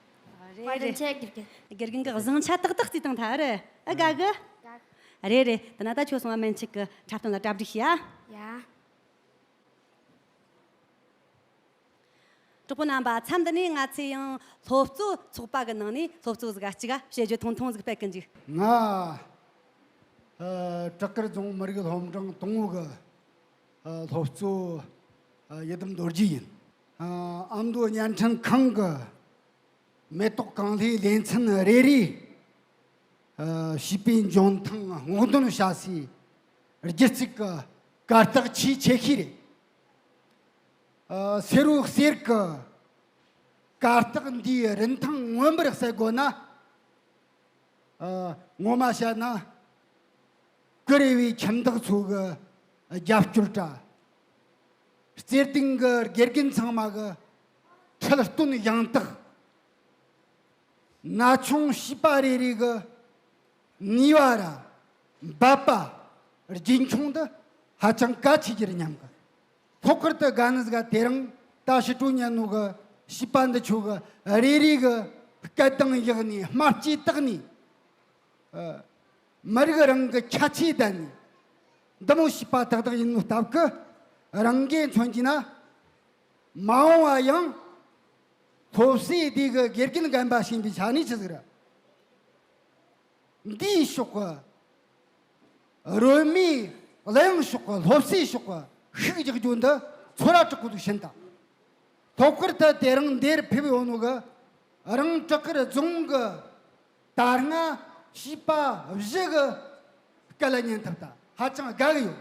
རེད་བཀའ་དྲིན་རེད། ཆེ་དགེ་རྒན། དགེ་རྒན་གི་བཟང་ཆ་ཏག་ཏག་རྩིས་བཏང་ཐལ། ཨ་རེད། ཨ་དགའ་གི། རེད་རེད། དེ་ན་ད་ཁྱོད་སོང་བ་སྨན་ཆིག་གི་འཁྲབ་སྟོན་ལ་གྲ་སྒྲིག་བྱས་ཨ། ཡ། གྲོགས་པོ་རྣམ་པ། མཚམས་འདི་ནས་ང་ཚོས་ཡང་སློབ་གཙོ་ཚོགས་པ་གི་ནང་ནས་སློབ་གཙོ་ཟིག་ག་གཅིག་ག་བཤད་རྒྱུ་ཐུང་ཐུང་ཟིག་སྤེལ་གི་འཇུག། ང་ཨ་བྲག་དཀར་རྫོང་མི་རིགས་སློབ་འབྲིང་དང་པོ་གི་ཨ་སློབ་གཙོ་ཨ་ཡི་དམ་རྡོ་རྗེ་ཡིན། ཨ་མདོ་བརྙན་འཕྲིན་ཁང་གི་མེ་ཏོག་གང་ལྷའི་ལེ་ཚན་རེ་རེའི་ཨ་བྱིས་པའི་འཇོན་ཐང་སྔོག་འདོན་བྱ་སའི་སྒྱུ་རྩལ་གྱི་གར་སྟེགས་ཆེས་ཆེ་ཤོས་རེད། ཨ་སེར་བོ་གསེར་གྱི་གར་སྟེགས་འདིའི་རིན་ཐང་མངོན་པར་གསལ་དགོས་ན། ཨ་ངོ་མ་བཤད་ན་ཀུ་རེ་བའི་ཁྱིམ་བདག་ཚོ་གི་རྒྱབ་སྐྱོར་དྲ། རྩེ་གདིང་གི་དགེ་རྒན་ཚང་མ་གི་ཁྲིད་སྟོན་ཡང་དག། ན་ཆུང་བྱིས་པ་རེ་རེ་གི་ནུས་པ་ར་འབད་པ་རྒྱུན་འཁྱོངས་འདི་ཧ་ཅང་གལ་ཆེ་རྒྱུ་རེད་སྙམ་གི། ལྷག་པར་དུ་དགའ་ནི་ཟིག་ག་དེ་རིང་ད་ཕྱི་དྲོ་ཉན་ནོ་གི་བྱིས་པ་འདི་ཆོ་གི་རེ་རེ་གི་སྐད་གདངས་ཡག་ནས་སྨྲ་ལྕེ་དག་ནས། ཨ། མི་རིགས་རང་གི་ཁྱད་ཆོས་ལྡན་ནས་འདི་མོ་བྱིས་པ་དག་དག་ཡིན་ནོ་སྟབས་ཀྱིས་རང་གིས་མཚོན་གྱི་ན། མ་འོངས་པ་ཡང་སློབ་གསོའི་སྡེ་གི་དགེ་རྒན་རྒན་པ་བྱིན་པའི་ཆ་ནས་ཆི་ཟིག་ར། འདིའི་ཕྱོགས་ཀྱི་རོལ་མོའི་གླུ་དབྱངས་ཕྱོགས་ཀྱི་སློབ་གསོའི་ཕྱོགས་ཀྱི་ཤུགས་རྒྱག་རྒྱུ་འདི་ཚོར་བ་དྲག་པོ་འདུག་ཕྱིན་དང་། ལྷག་པར་དུ་དེ་རིང་འདིར་ཕེབས་ཡོང་ནོ་གི་རང་བྲག་དཀར་རྫོང་གི་དར་ང་བྱིས་པ་བཞི་གི་སྐད་ལ་ཉན་ཐུབ་ད་ཧ་ཅང་དགའ་གི་ཡོད།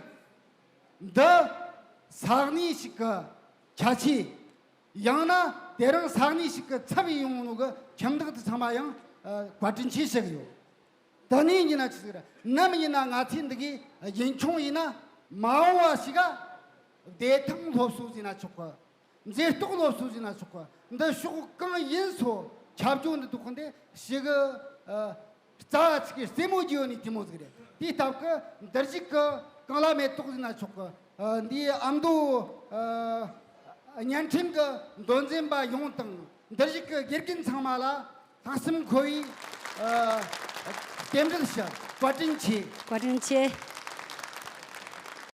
འདི་ས་གནས་ཤིག་གི་ཁྱད་ཆོས། ཡང་ན་དེ་རིང་ས་གནས་ཤིག་གི་ཚབ་ཡིན་ཡོང་ནོ་གི་ཁྱིམ་བདག་དེ་ཚང་མ་ཡང་ཨ་བཀའ་དྲིན་ཆེ་ཞུ་གི་ཡོད། དེ་ནས་ཡིན་ན་ཆི་ཟིག་རེད། ནམ་ཡིན་ན་ང་ཚོས་འདི་གི་རྒྱུན་འཁྱོངས་ཡིན་ན་མ་འོངས་པ་ཞིག་ག་བདེ་ཐང་སློབ་གསོ་ཟེར་ན་ཆོག་གི། མཛེས་སྡུག་སློབ་གསོ་ཟེར་ན་ཆོག་གི། འདི་ཕྱོགས་གང་ཡིན་སོ་ཁྱབ་རྒྱུ་འདི་འདུག་གི། འདི་ཞིག་གི་ཨ་རྩ་བ་ཅིག་གི་རྩེད་མོ་རྒྱུ་ནི་དེ་མོ་ཟིག་རེད། དེའི་སྟབས་ཀྱིས་འདིར་ཞིག་གི་གངས་ལྷ་མེ་ཏོག་ཟེར་ན་ཆོག་གི། ཨ་འདིའི་ཨ་མདོ་ཨ་བརྙན་འཕྲིན་གྱི་མདོ་འཛིན་པ་ཡོངས་དང་འདིར་ཞིག་གི་དགེ་རྒན་ཚང་མ་ལ་ལྷག་བསམ་འཁོལ་བའི་ཨ་རྟེན་འབྲེལ་ཞུ། བཀའ་དྲིན་ཆེ། བཀའ་དྲིན་ཆེ།